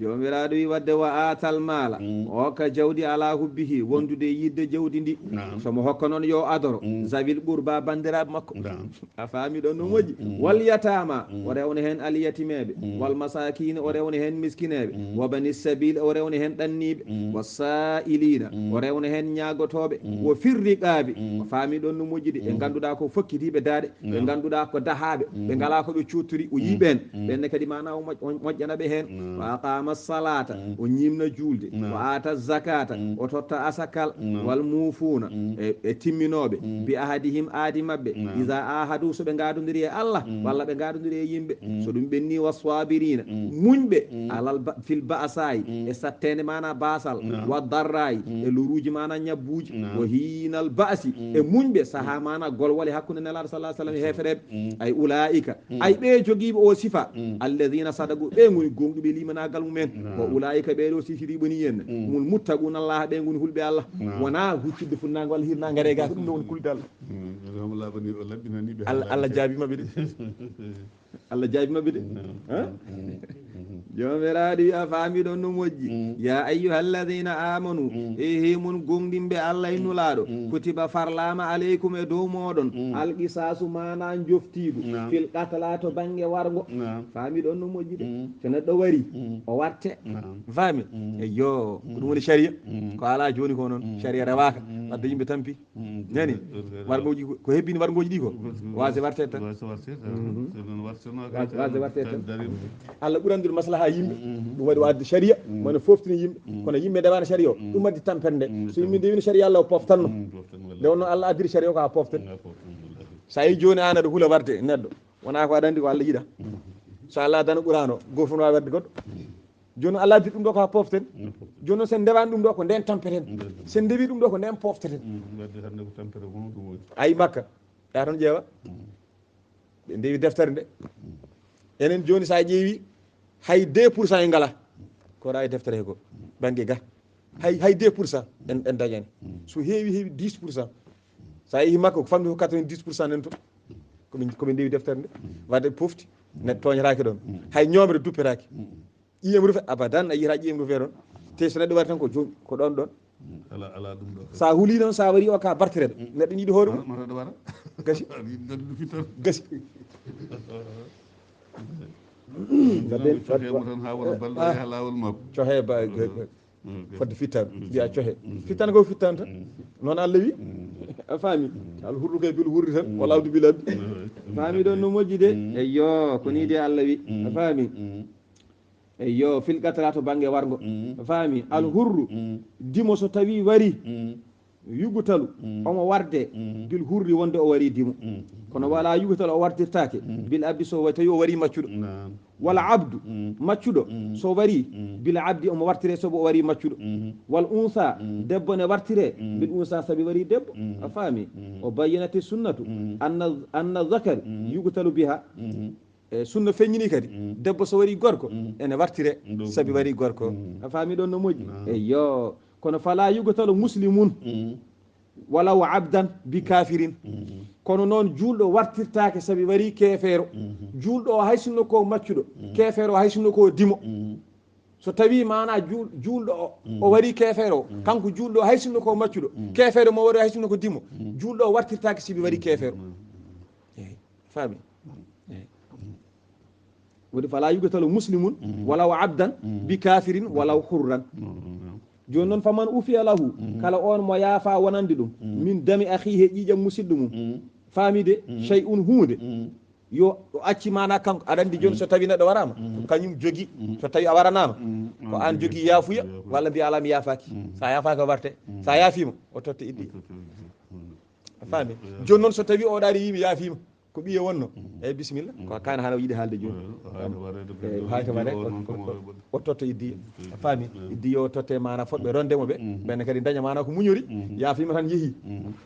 Joomiraaɗo wi wadde: "Wa aatal maala", o hokka jawdi ala hubbihi, wondude e yiɗde jawdi ndi. Naam. So mo hokka noon yo adoro, zawil qurba, banndiraaɓe makko. Naam. A faami ɗon no moƴƴi. Wal yataama, o rewna heen alyatimeeɓe. Wal masaakiina, o rewna heen miskineeɓe. Wa bani sabiil, o rewna heen ɗanniiɓe. Wa saa'iliina, o rewna heen ñaagotooɓe. Wa fir riqaabi, o faami ɗon no moƴƴi de, ɓe ngannduɗaa ko fokkitiiɓe daaɗe. Ɓe ngannduɗaa ko dahaaɓe, ɓe ngalaa ko ɓe coottiri, o yii ɓeen. Ɓeen ne kadi maanaa o moƴ-, o moƴƴana ɓe heen. Wa aqaama salaata, o ñiimna juulde. Wa aata zakata, o totta asakal. Wal muufuuna, e, e timminooɓe. Bi ahadihim, aadi maɓɓe. Iza ahadu, so ɓe ngaadondiri e Allah, walla ɓe ngaadondiri e yimɓe. So ɗum ɓenni, wa saabiriina, muñɓe, alal ba-, fil ba'saa'i, e satteende maanaa baasal, wa darraa'i, e loruuji maanaa ñabbuuji, wa hiinal ba'si, e muñɓe sahaa maanaa golwole hakkunde Nelaaɗo sallallahu alaihi wasallam e heefereɓe. Ay ulaa'ika, ay ɓe jogiiɓe o sifa, alladhina sadaqu, ɓe ngoni goongɗuɓe limanaagal mumen. Wa ulaa'ika, ɓe ɗo sifiri boni en, mul muttaquna Allah, ɓe ngoni hulɓe Allah. Wona huccitde funnaango walla hirnaango, reega ko ɗum ɗo woni kulde Allah. Allah, Allah jaabi maɓɓe de. Allah jaabi maɓɓe de. Naam. Ha? Naam. Joomiraaɗo wi'a, faamiɗon no moƴƴi. Ya ayyuhalladina amanu, e himon gomɗinɓe Allah e Nulaaɗo, kutiba farlaama aleykum e dow mooɗon, alqisaasu maana njoftiigu, fil qatla to bannge wargo. Faamiɗon no moƴƴi de. So neɗɗo wari, o warte. Faami? Eyyo, ko ɗum woni sharia. Ko alaa jooni ko noon, sharia rewaaka. Wadde yimɓe tampi. Nani? Wargooji ko, ko hebbini wargooji ɗi ko? Waase warte tan. Waase warte tan. Waase warte tan. Allah ɓurandude maslaha yimɓe. Ɗum waɗi o addi sharia, wona foftini yimɓe. Kono yimɓe ndewaano sharia o. Ɗum addi tampere nde. So yimɓe ndewino sharia, Allah o poftanno. Nde wonno Allah addiri sharia o ko haa poften. So a yi jooni aan aɗa hula warde neɗɗo, wona ko aɗa anndi ko Allah yiɗa. So Allah addano Qur'an o, gooto fof no waawi warde goɗɗo. Jooni noon, Allah addi ɗum ɗo ko haa poften. Jooni noon, sen ndewaani ɗum ɗo ko ndeen tampeten. Sen ndewi ɗum ɗo ko ndeen pofteten. Wadde hannde ko tampere ko ɗum woni. Ayi Makka, yaa toon ƴeewa. Ɓe ndewi deftere nde. Enen jooni, so a ƴeewi, hay deux pour cent en ngalaa. Ko waɗa e deftere he ko, bannge ga. Hay, hay deux pour cent en, en dañaani. So heewi, heewi dix pour cent. So a yehi Makka, ko famɗi ko quatre-vingt-dix pour cent nan toon. Ko ɓe, ko ɓe ndewi deftere nde. Wadde pofti, neɗɗo tooñataake ɗoon. Hay ñoomre duppetaake. Ƴiiƴam rufe abadan, a yiyata ƴiiƴam rufe ɗoon. Te so neɗɗo wari tan ko joom, ko ɗoon ɗoon. Ala, ala ɗum ɗo. Sa huli noon, sa wari o ka bartireɗo. Neɗɗo yiɗi hoore mum. Mata, mata ɗo wara. Gasi. Aɗa yiɗi ngaddu ɗum fittan. Gasi. Wadde, cohe mo tan ha wona balɗo, ah, yaha laawol makko. Cohe ba, fodde fittan, mbiya cohe. Fittan ko fittan tan. Noon Allah wi. A faami? Al hurru kay bil hurri tan, wala abdu bil abdi. Faami ɗoon no moƴƴi de. Eyyo, ko ni de Allah wi. A faami? Eyyo, fil qatla to bannge wargo. A faami? Al hurru, dimo so tawi wari, yugtalu, omo warde, bil hurri, wonde o wari dimo. Kono wala yugtalu, o wardirtaake, bil abdi, so wa-, tawi o wari maccuɗo. Wala abdu, maccuɗo, so wari, bil abdi, omo wartire sabu o wari maccuɗo. Wal unsa, debbo ne wartire, bil unsa, sabi wari debbo. A faami? O bayyanati sunnatu, anna, anna zakari, yugtalu biha. E sunna feññini kadi, debbo so wari gorko, ene wartire, sabi wari gorko. A faami ɗoon no moƴƴi? Eyyo. Kono fala yugtalu muslimun, walaw abdan bi kafirin. Kono noon, juulɗo wartirtaake sabi wari keefeero. Juulɗo o, hay sinno ko maccuɗo, keefeero o, hay sinno ko dimo. So tawi maana juul-, juulɗo o, o wari keefeero o, kanko juulɗo o, hay sinno ko maccuɗo, keefeero mo wari o, hay sinno ko dimo, juulɗo o wartirtaake sabi wari keefeero. Eey, faami? Eey. Woni fala yugtalu muslimun, walaw abdan, bi kafirin, walaw hurran. Jooni noon, faman ufiya lahu, kala on mo yaafa wonande ɗum, min dami akhihi, ƴiiƴam musidɗo mum. Faami de, shay'un, huunde. Yo o acci maana kanko. Aɗa anndi jooni, so tawi neɗɗo waraama, ko kañum jogi. So tawi a waranaama, ko aan jogi yaafuya, walla mbiya, "Alaa, mi yaafaaki." So a yaafaaki, o warte. So a yaafiima, o totta iddi. A faami? Jooni noon, so tawi o ɗaari, yii, mi yaafiima, ko ɓiye wonno, eyi, bisimilla. Ko kaane hano yiɗi haalde jooni. Eyi, hay to waɗe, o, o, o, o totto iddi. A faami? Iddi yo totte maana fotɓe ronde mo ɓe. Ɓenne kadi daña maana ko muñori. Yaafiima tan yehi.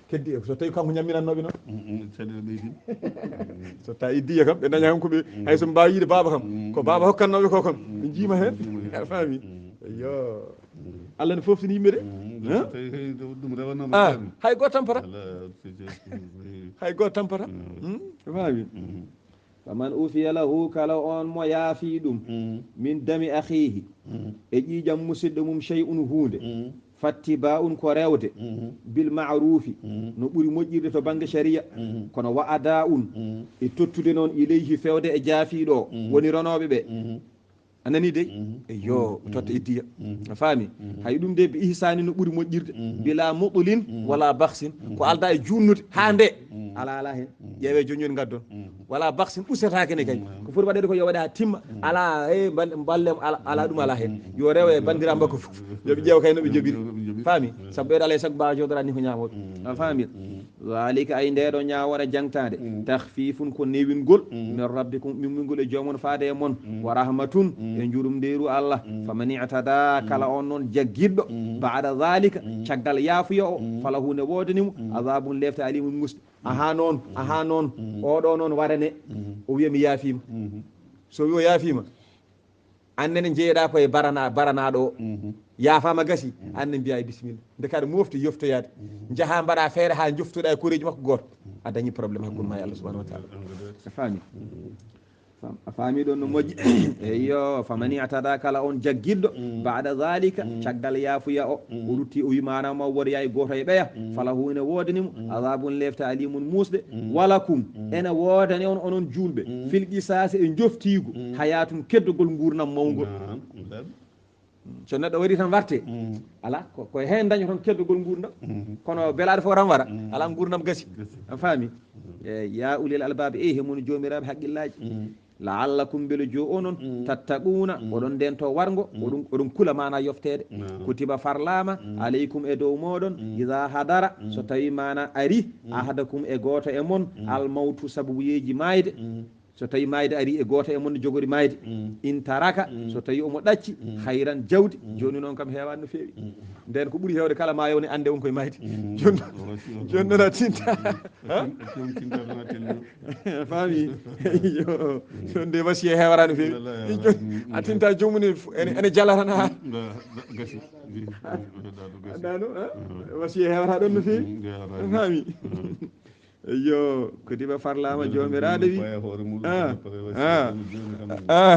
Keddi, so tawi kanko ñamminannooɓe noon. So tawi iddiya kam, ɓe daña kam ko ɓe, hay so mbaawi yiide baaba kam. Ko baaba hokkannooɓe ko kam. Ɓe njiima heen. A faami? Eyyo. Allah ne foftini yimɓe de. Ɗum rewanama. Ah, hay gooto tampata. Hay gooto tampata. Hmm? A faami? Faman ufiya lahu, kala on mo yaafi ɗum, min dami akhihi, e ƴiiƴam musidɗo mum, shay'un, huunde, fattiba'un, ko rewde, bil ma'rufi, no ɓuri moƴƴirde to bannge sharia, kono wa ada'un, e tottude noon, ilayhi, fewde e jaafiiɗo o, woni ronooɓe ɓe. A nani dey? Eyyo, o totta iddiya. A faami? Hay ɗum de, bi ihsani, no ɓuri moƴƴirde. Bila muɗlin wala baksin. Ko alda e juunnude haa nde. Alaa, alaa heen. Ƴeewe jooni jooni ngaddon. Wala baksin, usetaake ne kay. Ko foti waɗeede ko yo waɗe haa timma. Alaa, e mbal-, mballe, ala, alaa ɗum alaa heen. Yo rewe e banndiraaɓe makko fof. Yo ɓe ƴeewa kay no ɓe njoɓiri. Faami? Sabu ɓeeɗo alay sago mbaawa jooɗoraade ni ko ñaamooɓe. A faami? Zalika, ay ndeeɗo ñaawore jaŋtaade, takhfifun, ko newingol, min rabbikum, immingol e joomon faade e mon, wa rahmatun, e njurum ndeeru Allah. Faman i'tada, kala on noon jaggiɗɗo, ba'da zalika, caggal yaafuya o, falahu, ne woodani mo, azabun, lefte, alimun, musɗi. Aha noon, aha noon, oɗo noon warane, o wiya mi yaafiima. So wi o yaafiima, Aan nene njeyeɗaa ko e barana-, baranaaɗo o. Yaafaama gasi, aan ne mbiyaa e bisimilla. Nde kaɗa mofti yoftoyaade. Njahaa mbaɗaa feere haa njoftoɗaa e koreeji makko gooto. A dañi problème hakkunde ma e Allah subhanahu wa taala. A faami? A faami ɗon no moƴƴi? Eyyo, faman i'tada, kala on jaggirɗo, ba'da zalika, caggal yaafuya o, o rutti o wi maana ma woodaya e gooto e ɓeya, falahu ene woodani mo, azabun lefte, alimun muusɗe, walakum, ene woodani on onon juulɓe, fil qisasi e njoftiigu, hayatun keddogol nguurndam mawngol. So neɗɗo waɗi tan warte, ala ko, ko heen dañoton keddogol nguurndam. Kono belaaɗo fof tan wara, ala nguurndam gasi. A faami? E ya ulil albab, e he mon joomiraaɓe haqqillaaji. La'allakum, mbele jo onon, tattaquna, oɗon ndento warngo, oɗon, oɗon kula maana yofteede. Kutiba, farlaama, alaykum, e dow mooɗon, ida hadara, so tawi maana ari, ahadakum, e gooto e mon, al mawtu, sababuyeeji maayde. So tawi maayde ari e gooto e mon no jogori maayde, in taraka, so tawi omo ɗacci, hayran, jawdi, jooni noon kam heewaani no feewi. Nden ko ɓuri heewde kala maayo ne annde on koye maayde. Jooni, jooni noon a tinta. Ha? Faami? Yo, jooni de wasiya heewata no feewi. A tinta joomum ne ene, ene jala tan ha. Gasi. Anndaa no, ha? Wasiya heewata ɗon no feewi. Faami? Eyyo, kutiba, farlaama joomiraaɗo wi. Ah, ah,